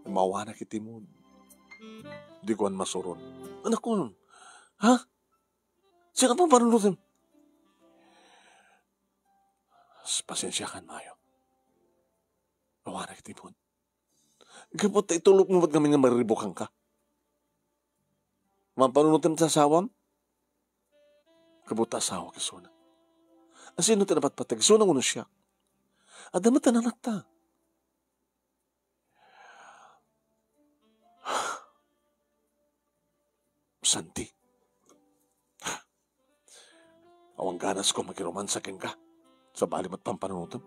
Mawanak iti mood. Di kuan masuron. Anakon, ha? Siak a pampanunotem. Pasensiakan, Mayo. Awanak iti mood. Gapu ta itulokmo met ngamin nga mariribukanka. Mampanunotem ti asawam? Gapu ta asawak isuna. Asino ti napatpateg? Isuna wenno siak? Adda met ti anakta. Santi. Awan ganasko makiromansa kenka. Sabali met pampanunotem.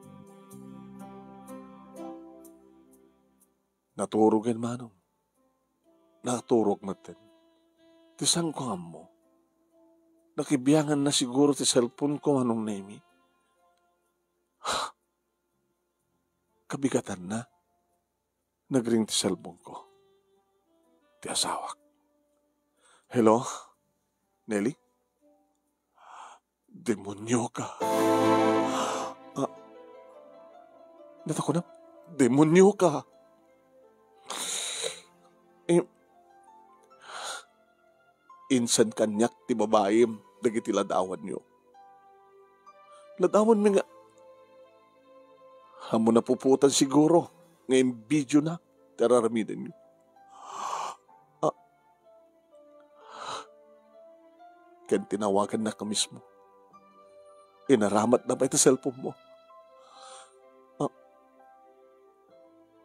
Naturogen, Manong. Naturog metten. Ti saanko nga ammo, nakibianganna siguro ti cellphone ko, Manong Nemi. Kabigatanna, nagring ti cellphone ko. Ti asawak. Hello? Nelly? Demonioka. Ah, natakunam? Demonioka. Eh, insan kaniak ti babaim dagiti ladawanyo. Ladawanmi nga ammo napupuotan siguro nga imbidiona ti ar-aramidenyo. Ah, ken tinawagannaka mismo. Inaramatna pay ti cellphone mo. Ah,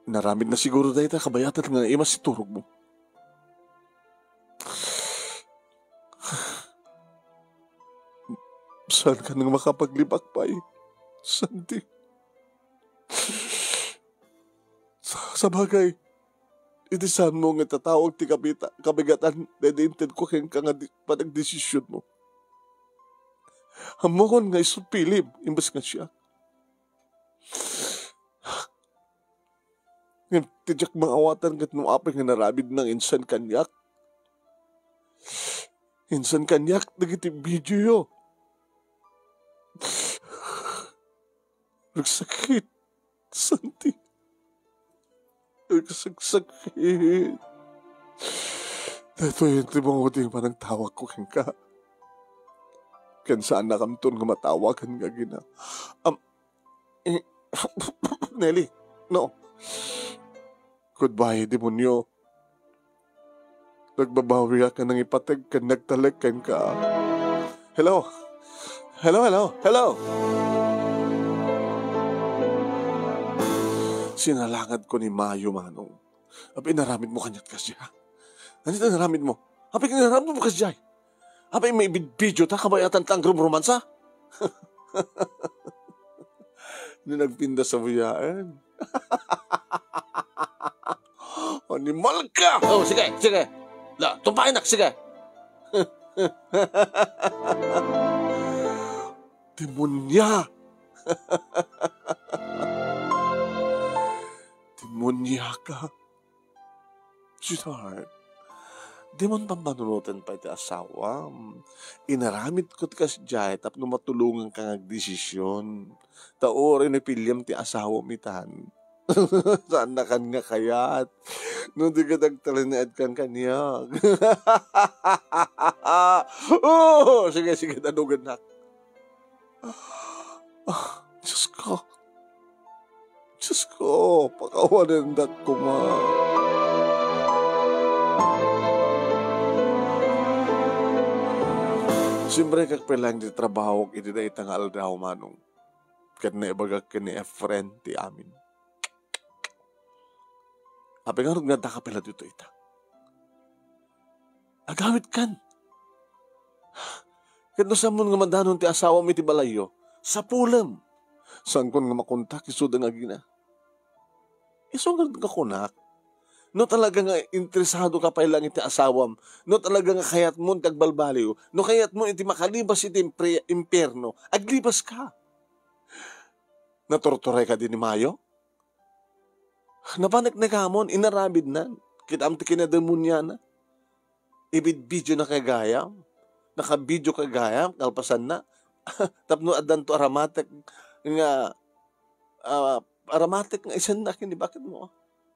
inaramidna siguro dayta kabayatan nga naimas ti turogmo. Saankan nga makapaglibak pay, Santi. Sa-, sabagay, iti saanmo nga itatawag ti kabita-, kabigatan daydi intedko kenka nga di-, panagdesisionmo. Ammokon nga isu pilim imbes nga siak. Ti diak maawatan ket no apay nga narabidna nga insan kaniak. Insan kaniak dagiti videoyo. Nagsakit, Santi. Nagsakit. Daytoy ti mangudi nga panangtawagko kenka. Ken saannakamton nga matawagan nga agina. Am, eh, Nelly, no. Goodbye, demonyo. Nagbabawiak nga nangipateg ken nagtalek kenka. Hello? Hello, hello, hello! Sinalangadko ni Mayo, Manong. Apay inaramidmo kaniak kasdiay? Ania ti inaramidmo? Apay inaramidmo kasdiay? Apay maibidbidiota, kabayatan ta agrumromansa? No nagpintas a buyaen. Animal ka! Oh, sige, sige. La, tupaenak, sige. Demonia! Demonia ka. Sweetheart, dimon pampanunoten pay ti asawam. Inaramidko ti kasdiay tapno matulonganka nga agdesisyon. Ta uray no ipiliam ti asawam itan. Saannakan nga kayat. No di ka agtalinaedkan kaniak. Oh, sige, sige, dadugannak. Ah, Diyos ko. Diyos ko, pakawanendak koma. Siyempre, agpay laeng ti trabahok iti dayta nga aldaw, Manong. Ket naibagak ken ni Efren ti amin. Apay ngarud nga addaka pay la ditoy ita? Agawidkan. Ket no saanmon nga madanon ti asawam iti balayyo, sapulem. Saankon nga makontak isuda nga agina. Isu nga kunak, no talaga nga interesado ka pay laeng iti asawam, no talaga nga kayatmo ti agbalbaliw, no kayatmo iti makalibas iti impre-, impierno, aglibas ka. Naturturay kadi ni Mayo? Napaneknekamon, inaramidnan. Kitaem ti kinademonia na. Ibidbidiona kay gayam. Nakabidio kay gayam, kalpasanna. Tapno addanto aramatek nga, ah, aramatek nga isenna ken ni baketmo.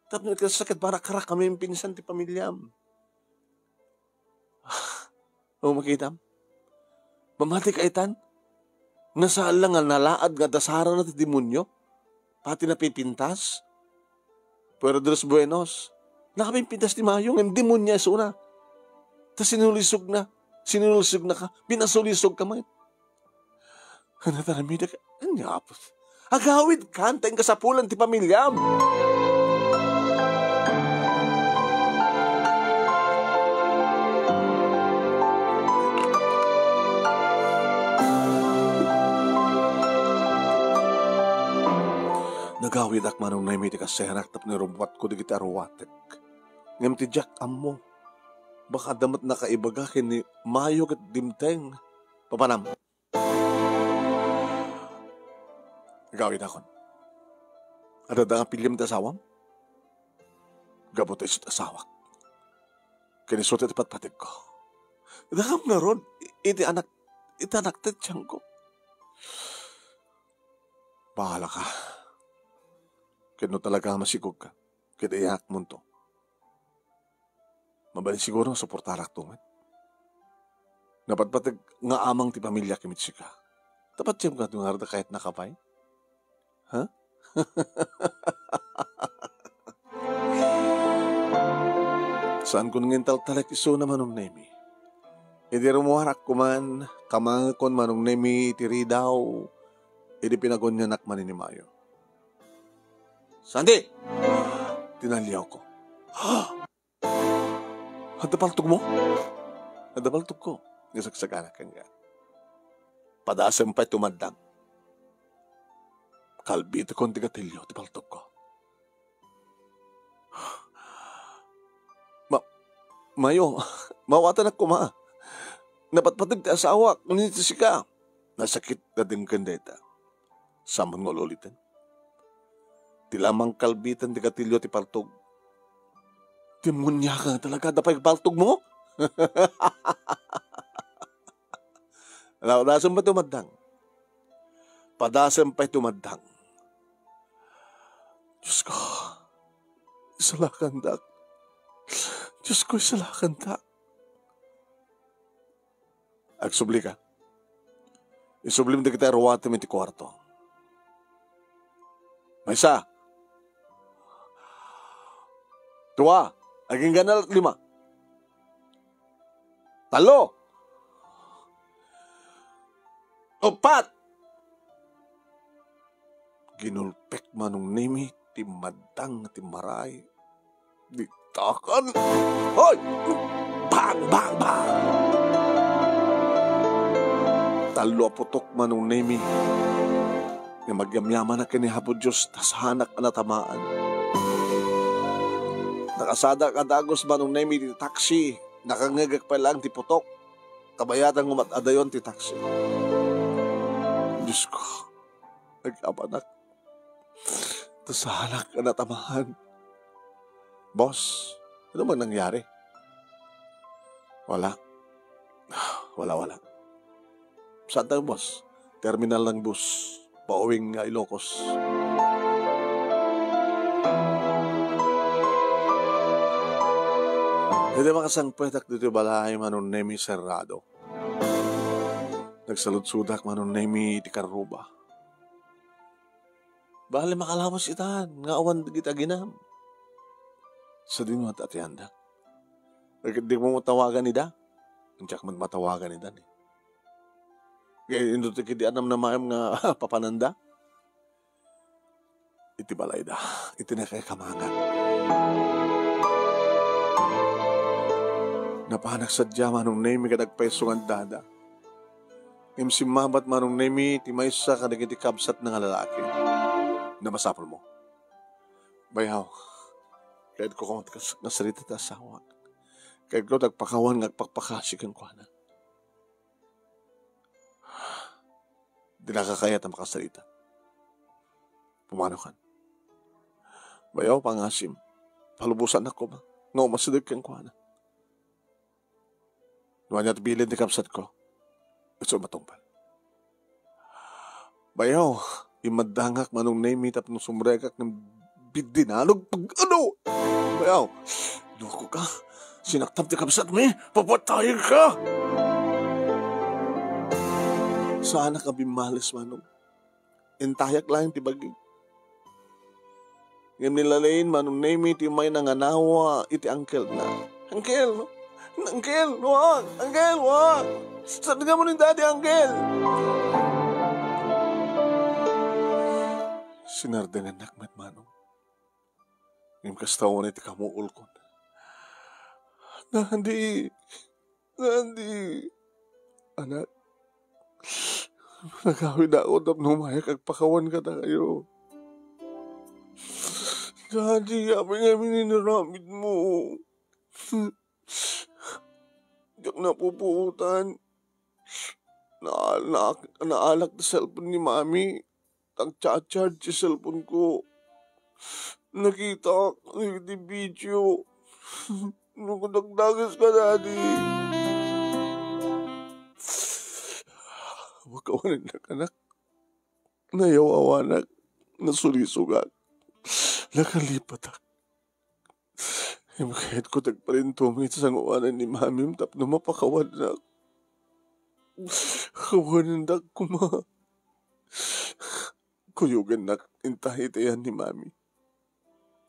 Tapno ikasakit para karakami pinsan ti pamiliam. O, makitam? Mamati ka itan? Nga saan la nga nalaad nga dasaranna ti demonio? Pati napipintas? Pero de los buenos, nakapimpintas ti Mayo, ngem demonia isuna. Ta sinulisogna. Sinulisogna ka. Pinasulisog ka met. Ania ti aramidek? Ania, Apo? Agawidkan, ta inkasapulan ti pamiliam. Nagawidak, Manong Nemi, ti kaserak tapno irubbuatko dagiti aruatek. Ngem ti diak ammo, baka adda met nakaibaga ken ni Mayo ket dimteng. Papanam. Agawidakon. Adda nga piliam ti asawam? Gapu ta isu ti asawak. Ken isu ti patpategko. Dakam ngarud, iti anak, iti anak ti tiangko. Bahala ka. Ken no talaga nga masigurka, ket iyakmonto. Mabalin siguro nga suportarakto met. Napatpateg nga amang ti pamiliak ken met sika. Tapatiem kadi ngarud a kayatnaka pay? Ha? Saankon nga intaltalek isuna, Manong Nemi. Idi rummuarak koman, kamangekon, Manong Nemi, iti ridaw, idi pinagunianak manen ni Mayo. Santi! Tinaliawko. Adda paltogmo? Adda paltogko. Nga sagsagana kenka. Padasem pay tumaddam. Kalbitekon ti gatilio ti paltogko. Ma-, Mayo, maawatanak koma. Napatpateg ti asawak, ngem ti sika. Nasakit nga denggen dayta. Sammon nga ul-uliten. Ti la mangkalbitan ti gatilio ti paltog. Demoniaka nga talaga, adda pay paltogmo? Ala, padasem pay tumaddang. Padasem pay tumaddang. Diyos ko, isalakandak. Diyos ko, isalakandak. Agsubli ka. Isublim dagiti aruatem iti kuarto. Maysa. Dua. Agingga na, lima. Tallo. Uppat. Ginulpek Manong Nemi ti maddang ti maray. Ditakan. Hoy! Bang, bang, bang! Tallo a putok Manong Nemi. Nga magyamyamanak ken ni Apo Dios, ta saanak a natamaan. Nakasadak a dagus Manong Nemi ti taksi. Nakangngegak pay laeng ti putok. Kabayatan nga umat-adayon ti taksi. Diyos ko, nagkabanak. Ta saanak a natamaan. Boss, ano man nangyari? Wala. Wala, wala. Saan tayo, boss? Terminal ng bus. Pauwing nga Ilocos. Iti makasangpetak ditoy balay, Manong Nemi, serrado. Nagsaludsodak Manong Nemi iti karruba. Bale, makalawas itan nga awan dagiti aginam. Sadino ata ti anda? Di mo matawagan ida? Diak man matawagan ida, ni. Kaya ino ti kidi anam na maem nga papananda? Iti balayda, iti nakakamangan. Napanak sadiay Manong Nemi ket agpayso nga addada. Ngem simmabat Manong Nemi ti maysa kadagiti kabsatna nga lalaki. Namasapulmo. Bayaw, kayatko nga kas-, nga sarita ti asawak. Kayatko nga agpakawan nga agpakpakasi kenkuana. Dinaka kayat a makasarita. Pumano kan? Bayaw, pangasim. Palubosanak koma nga umasideg kenkuana. No ania ti bilin ti kabsatko, isu matungpal. Bayaw, immaddangak Manong Nemi tapno sumrekak nga biddinanog pag-ano. Bayaw, loko ka. Sinaktam ti kabsatmi, papatayen ka. Saanak a bimmales, Manong. Intayak laeng ti bagik. Ngem ni Lalain Manong Nemi ti umay nanganawa iti angkelna. "Angkel! Angkel! Wag! Angkel! Wag! Sardengam ni Daddy, Angkel!" Sinardengannak met, Manong. Ngem kasta unay ti kamuulkon. "Daddy! Daddy! Anak, nagawidakon tapno umayak agpakawan kadakayo. Daddy, apay ngamin inaramidmo? Diak napupuotan. Na-, na-, naalak ti cellphone ni Mami. Nagcha-charge ti cellphone ko. Nakitak dagiti video. No, dagdages ka, Daddy." Makawanennak, anak. Nayaw-awanak. Nasulisogak. Nakalipatak. Ngem kayatko ti agparintumeng iti sangoanan ni Mamim tapno mapakawannak. Kawanendak koma. Kuyogennak inta iti ayan ni Mami.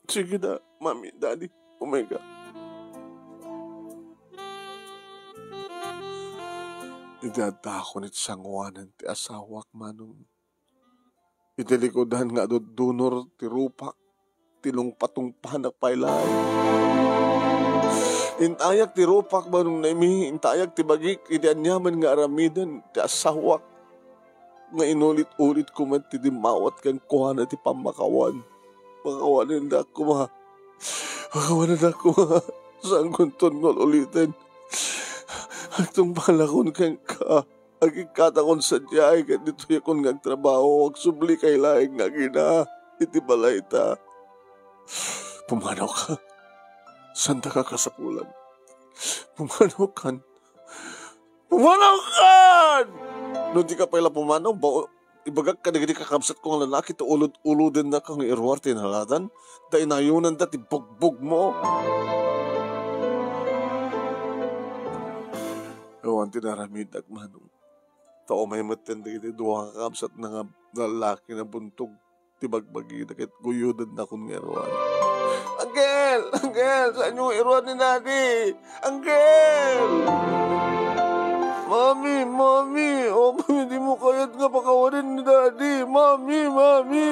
"Sige na, Mami, Daddy, umay ka." Iti addaakon iti sangoanan ti asawak, Manong. Iti likudan nga adu dunor ti rupak, ti lungpatungpanak pay laeng. Intayak ti rupak, Manong Nemi, intayak ti bagik, iti aniaman nga aramiden ti asawak. Nga inulit-ulit ko met ti dimmawat kenkuana ti pammakawan. Pakawanendak koma. Pakawanendak koma. Saankonton nga ul-uliten. Agtungpalakon kenka. Agikkatakon sadiay ket ditoyakon nga agtrabaho, agsubli kay laeng nga agina. iti balayta. Pumanaw ka. Santa ka kasapulan. Pumanaw kan. Pumanaw kan! No di ka pay la pumanaw, bao-, ibagak kadagiti kakabsatko nga lalaki, ta ulod-ulodennak nga iruar ti naladan, ta inayonanda ti bugbogmo. Awan ti naramidak, Manong. Ta umay metten dagiti dua nga kakabsatna nga lalaki nga buntog ti bagbagida ket guyodendakon nga iruar. "Uncle! Uncle! Saanyo nga iruar ni Daddy? Uncle! Mami! Mami! Mami, dimo kayat nga pakawanen ni Daddy! Mami! Mami!"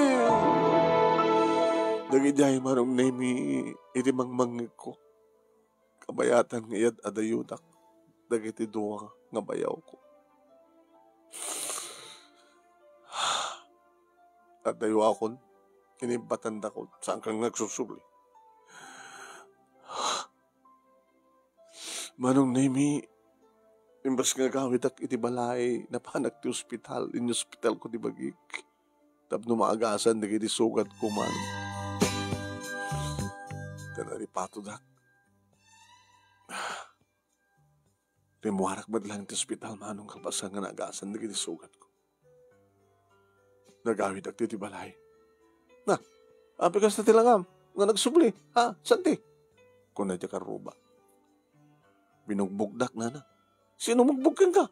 Dagidiay, Manong Nemi, iti mangmangngegko. Kabayatan nga iyad-adayodak dagiti dua nga bayawko. Addayoakon, inibbatandakon, saankan nga agsusubli. Manong Nemi, imbes nga agawidak iti balay, napanak ti ospital, inospitalko ti bagik. Tapno maagasan dagiti sugatko man. Ta naripatodak. Rimmuarak met laeng ti ospital, Manong, kalpasan nga naagasan dagiti sugatko. Nagawidak ditoy balay. "Na, apay kasta ti langam nga nagsubli, ha, Santi?" kuna ti karuba. Binugbogdak, nana. "Sino mugbog kenka?"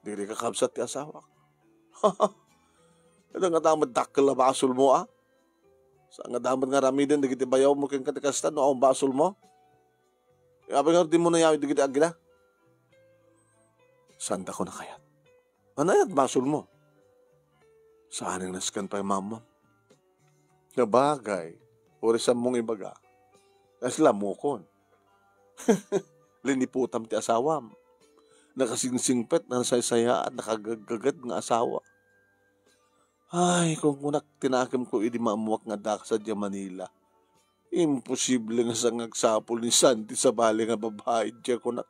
"Dagiti kakabsat ti asawak." "Adda ngata met dakkel a basolmo, a? Saan ngata met nga aramiden dagiti bayawmo kenka ti kasta no awan basolmo? Apay nga dimo nayawid dagiti agina?" "Saandakon a kayat." "Ania ti basolmo?" "Saan nga nasken pay mamam." "Nabagay, uray saanmo nga ibaga, naslamokon. Liniputam ti asawam. Nakasingsingpet, nasaysayaat, nakagaggaged nga asawa. Ay, kunkunak ti nakemko idi maammoak nga addaka sadiay Manila. Imposible nga saan nga agsapul ni Santi sabali nga babai diay," kunak.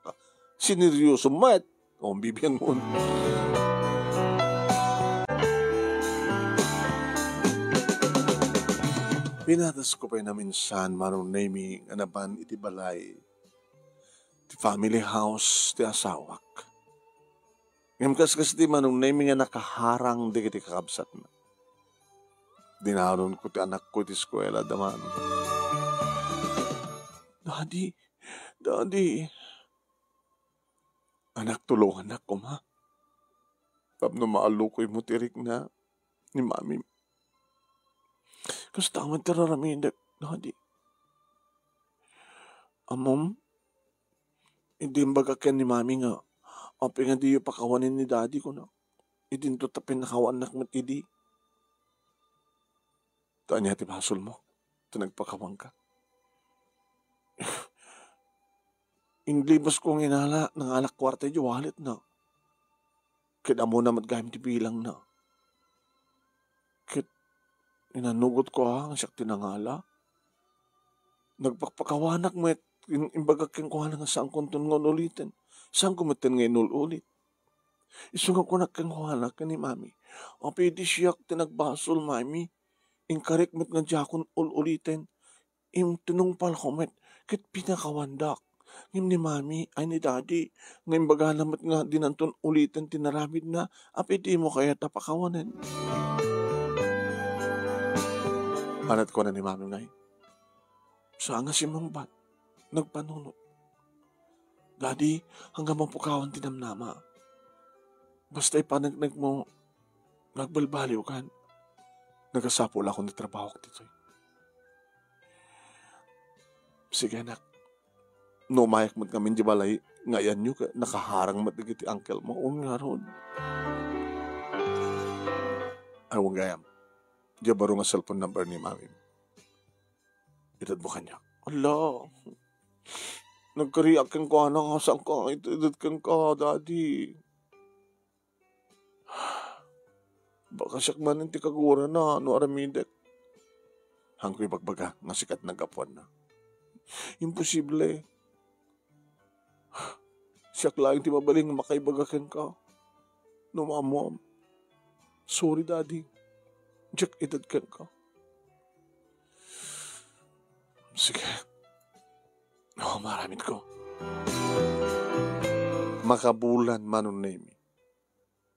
"Sineryoso met." O, bibiangon. Pinatasko pay naminsan, Manong Nemi, nga napan iti balay ti family house ti asawak. Ngem kas, kas ti Manong Nemi nga nakaharang dagiti kakabsatna. Dinaronko ti anakko iti eskuela, da Mami. "Daddy, Daddy." "Anak, tulongannak koma. Tapno maallukoymo ti rikna ni Mami. Kasta met ti raramidek, Daddy. Ammom, idi imbagak ken ni Mami nga apay nga diyo pakawanen ni Daddy," kunak, "idinto ta pinakawanak met idi. Ta ania ti basolmo ta nagpakawanka?" "Inlibasko nga inala, nangalak kuarta idiay walletna. Ket ammona met gayam ti bilangna. Ket inanugotko a nga siak ti nangala. Nagpakpakawanak met, in-, imbagak kenkuana nga saankonton nga ul-uliten. Saanko metten nga inul-ulit. Isu nga kunak kenkuana ken ni Mami, apay idi siak ti nagbasol, Mami, inkarik met nga diakon ul-uliten. Im-, tinungpalko met ket pinakawandak. Ngem ni Mami, ay ni Daddy, nga imbagana met nga dinanton uliten ti naramidna, apay dimo kayat a pakawanen?" Ania ti kuna ni Mami ngay? Saan nga simmungbat, nagpanunot. "Daddy, anggaman pukawan ti namnama. Basta ipaneknekmo nga agbalbaliwkan, nagasapulakon ti trabahok ditoy." "Sige, anak. No umayak met ngamin idiay balay nga ayanyo, ket nakaharang met dagiti uncle mo." "Wen ngarud." "Ay, wen gayam. Diay baro nga cellphone number ni Mami. Itedmo kaniak." "Ala, nagkariak kenkuana nga saanka nga iteded kenka, Daddy. Baka siak manen ti kagurana no aramidek." "Haanko ibagbaga nga sika ti naggapuanna. Imposible. Siak laeng ti mabalin nga makaibaga kenka no maammoam. Sorry, Daddy. Diak ited kenka." Sige. O, maaramidko. Makabulan, Manong Nemi,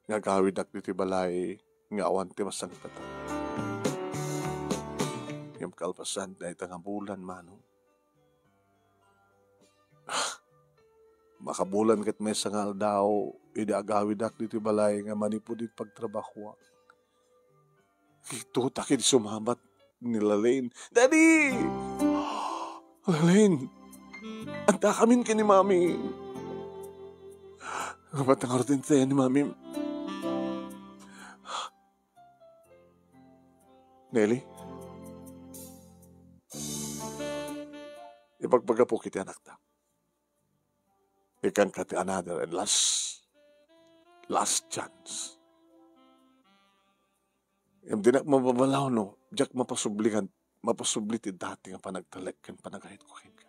nga agawidak ditoy balay nga awan ti masangpet. Ngem kalpasan dayta nga bulan, Manong, makabulan ket maysa nga aldaw, idi agawidak ditoy balay nga manipud iti pagtrabahoak, kitutak idi sumabat ni Lalaine. Daddy! Lalaine! Adda kamin ken ni Mami. Nabat nga orden tayo ni Mami. Nelly? Ipagpagapok iti anakta. Ikkanka ti another and last, last chance. Ngem dinak mababalaw no diak mapasubli nga, mapasubli ti dati nga panagtalek ken panagayatko kenka.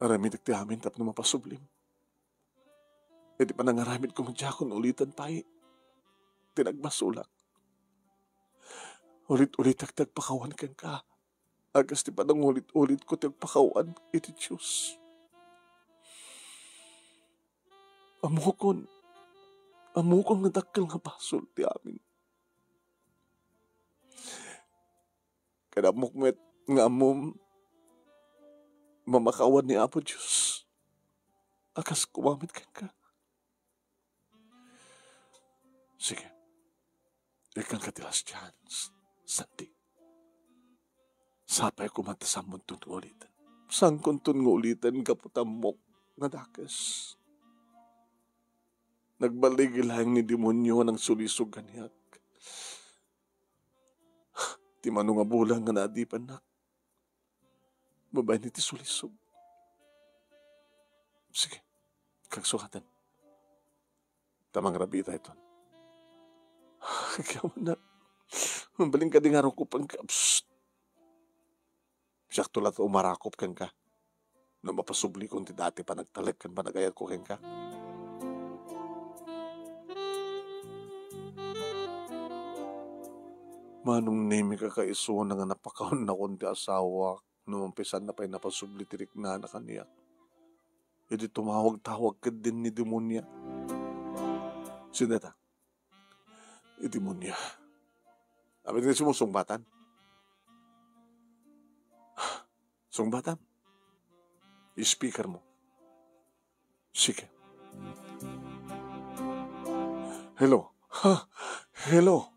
Aramidek ti amin tapno mapasublim. Iti panangaramidko met diakon ulitan pay ti nagbasolak. Ulit-ulitak ti agpakawan kenka. Akas ti panangulit-ulitko ti agpakawan iti Dios. Ammokon, ammokon nga dakkel nga basol ti amin. Ket ammok met nga ammom, mamakawan ni Apo Dios a kas koma met kenka. Sige. Ikkanka ti last chance, Santi. Sapay koma ta saanmonton nga uliten. Saankonton nga uliten gapu ta ammok nga dakes. Nagbaligi laeng ni demonio a nangsulisog kaniak. Ti mano nga bulan nga naadipennak. Babaen iti sulisog. Sige, kagsukaten. Ta mangrabii dayton. Agyamannak. Mabalin kadi nga rukopen ka. Psst. Siakto latta umarakop kenka. No mapasublikon ti dati panagtalek ken panagayatko kenka. Manong Nemi, kakaisuna nga napakaannakon ti asawak no umpisanna pay napasubli ti riknana kaniak. Idi tumawag-tawag ketdin ni demonia. Sino dayta? Iti demonia. Apay nga sumusungbatan? Sungbatan. Speaker mo. Sige. Hello. Ha? Hello.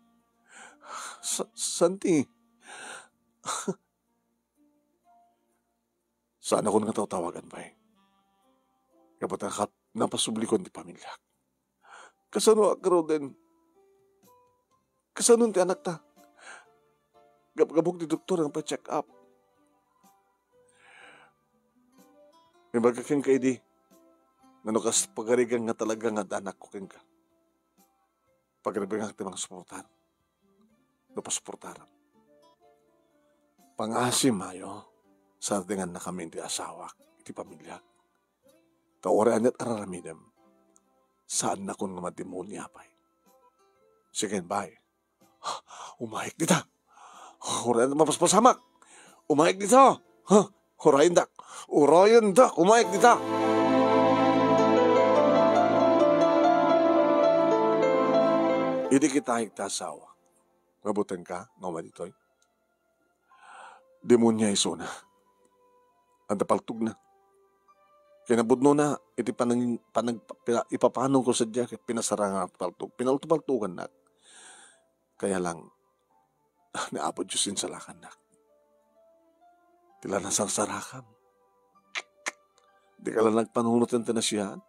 Sa-, Santi. Saanakon nga tawtawagan pay. Gapu ta kat-, napasublikon ti pamiliak. Kasano a garuden? Kasano ti anakta? Gabgabok ti doktor nga pa-check up. Ibaga kenka idi, no kas pagarigan nga talaga nga adda anakko kenka. Pagarigan ti mangsuportar. No pasuportaram. Pangaasim, ayo, sardengannakami iti asawak, iti pamiliak. Ta uray aniat a raramidem, saannakon nga mademonia pay. Sige, bye. Umayek dita. Uray mapaspasamak. Umayek dita. Ha? Urayendak. Urayendak. Umayek dita. Idi kitaek ti asawa, mabutenka nga uma ditoy. Demonia isuna. Adda paltogna. Kinapudnona, iti panang-, panag-, pina-, ipapanongko sadiay ket pinasarangak ti paltog. Pinaltopaltogannak. Kaya lang, ni Apo Dios insalakannak. Ti la nasarsarakam. Dika la nagpanunot ken ti nasian.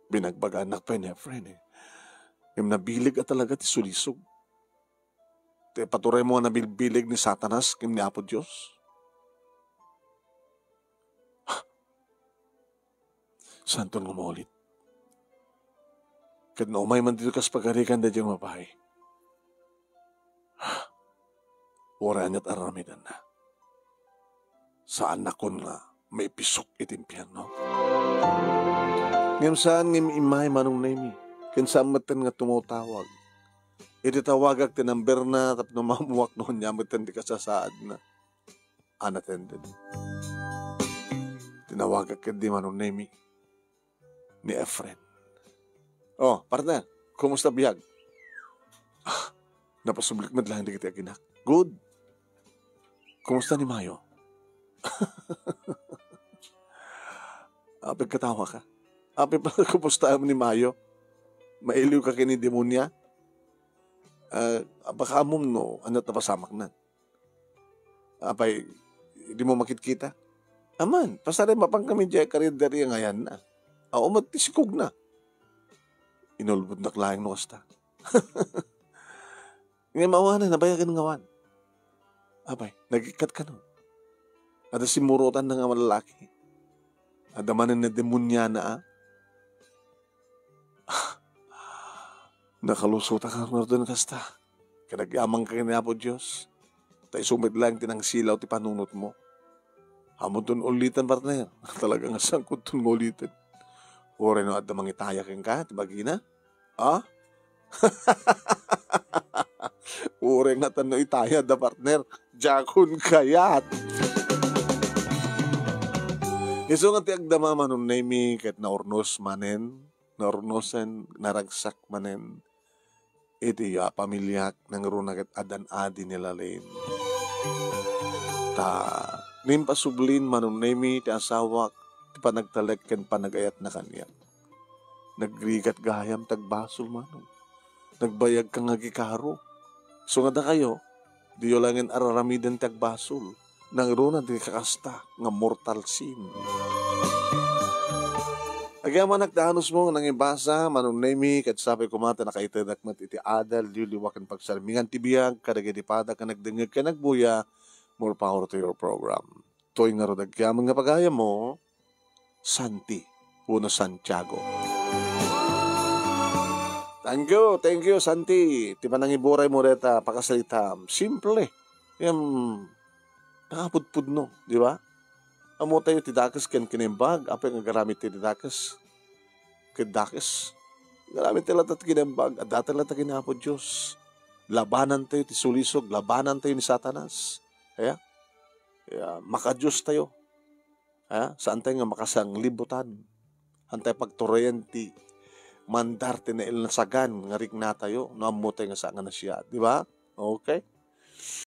Binagbaganak pay ni Efren, eh. Ngem nabileg a talaga ti sulisog. Ti paturaymo nga nabilbileg ni Satanas ken ni Apo Dios. Saanton nga maulit. Ket no umay man ditoy kas pagarigan daydiay nga babai, uray aniat a raramidenna, saannakon nga maipisok iti impierno. Ngem saan nga im-immay, Manong Nemi, ken saan metten nga tumawtawag. Iti tawagak ti numberna tapno maammuak no ania met ti kasasaadna. Unattended. Tinawagak ketdi, Manong Nemi, ni Efren. "Oh, partner, kumusta biag?" "Ah, napasublik met laeng dagiti aginak." "Good. Kumusta ni Mayo?" "Ah, pagkatawa ka. Apay pala, kumusta ni Mayo? Mailiw ka ken ni demonia? Ah, baka ammom no ania ti napasamakna. Apay, dimo makitkita?" "Aman, pasarem, mapan kami diay karinderya nga ayanna. Awan met ti sikogna." Inulbodnak laeng no kasta. Ngem awanen, nabayagen nga awan. "Apay, nagikkat kano? Adda simmurotanna nga lalaki. Adda manen nga demoniana, a?" Nakalusotak ngaruden kasta. Ket agyamanka ken ni Apo Dios, ta isu met laeng ti nangsilaw ti panunotmo. Ammoton uliten, partner. Talaga nga sangkudton nga uliten. Uray no adda mangitaya kenka ti bagina, a? Uray ngata no itayada, partner. Diakon kayat. Isu nga ti agdama, Manong Nemi, ket naurnos manen, naurnosen, naragsak manen iti, ah, pamiliak, nangruna ket addan adi ni Lalin. Ta, nimpasublin, Manong Nemi, ti asawak, ti panagtalek ken panagayatna kaniak. Nagrigat gayam ti agbasol, Manong. Nagbayagka nga agikaro. Isu nga dakayo, diyo laengen ar-aramiden ti agbasol. Nangruna ti kakasta nga mortal sin. Agyamanak ti anusmo nga nangibasa, Manong Nemi, ket sapay koma ta nakaitedak met iti adal, liwliwa ken pagsarmingan ti biag kadagiti padak nga nagdengngeg ken agbuya. More power to your program. Toy ngarud agyaman nga pagayammo, Santi wenno Santiago. Thank you, thank you, Santi. Ti panangiburaymo dayta pakasaritam. Simple. Ngem, nakapudpudno, di ba? Ammotayo ti dakes ken kinaimbag, apay nga agaramid ti dakes ken dakes. Agaramid ti latta ti kinaimbag, adda ti latta ken Apo Dios. Labanantayo ti sulisog, labanantayo ni Satanas. Kaya, kaya, makadios tayo. Ha? Saantayo nga makasanglibutan. Saantayo pagturayan ti mandar ti nailnasagan nga riknatayo no ammotayo nga saan nga nasia, di ba? Okay?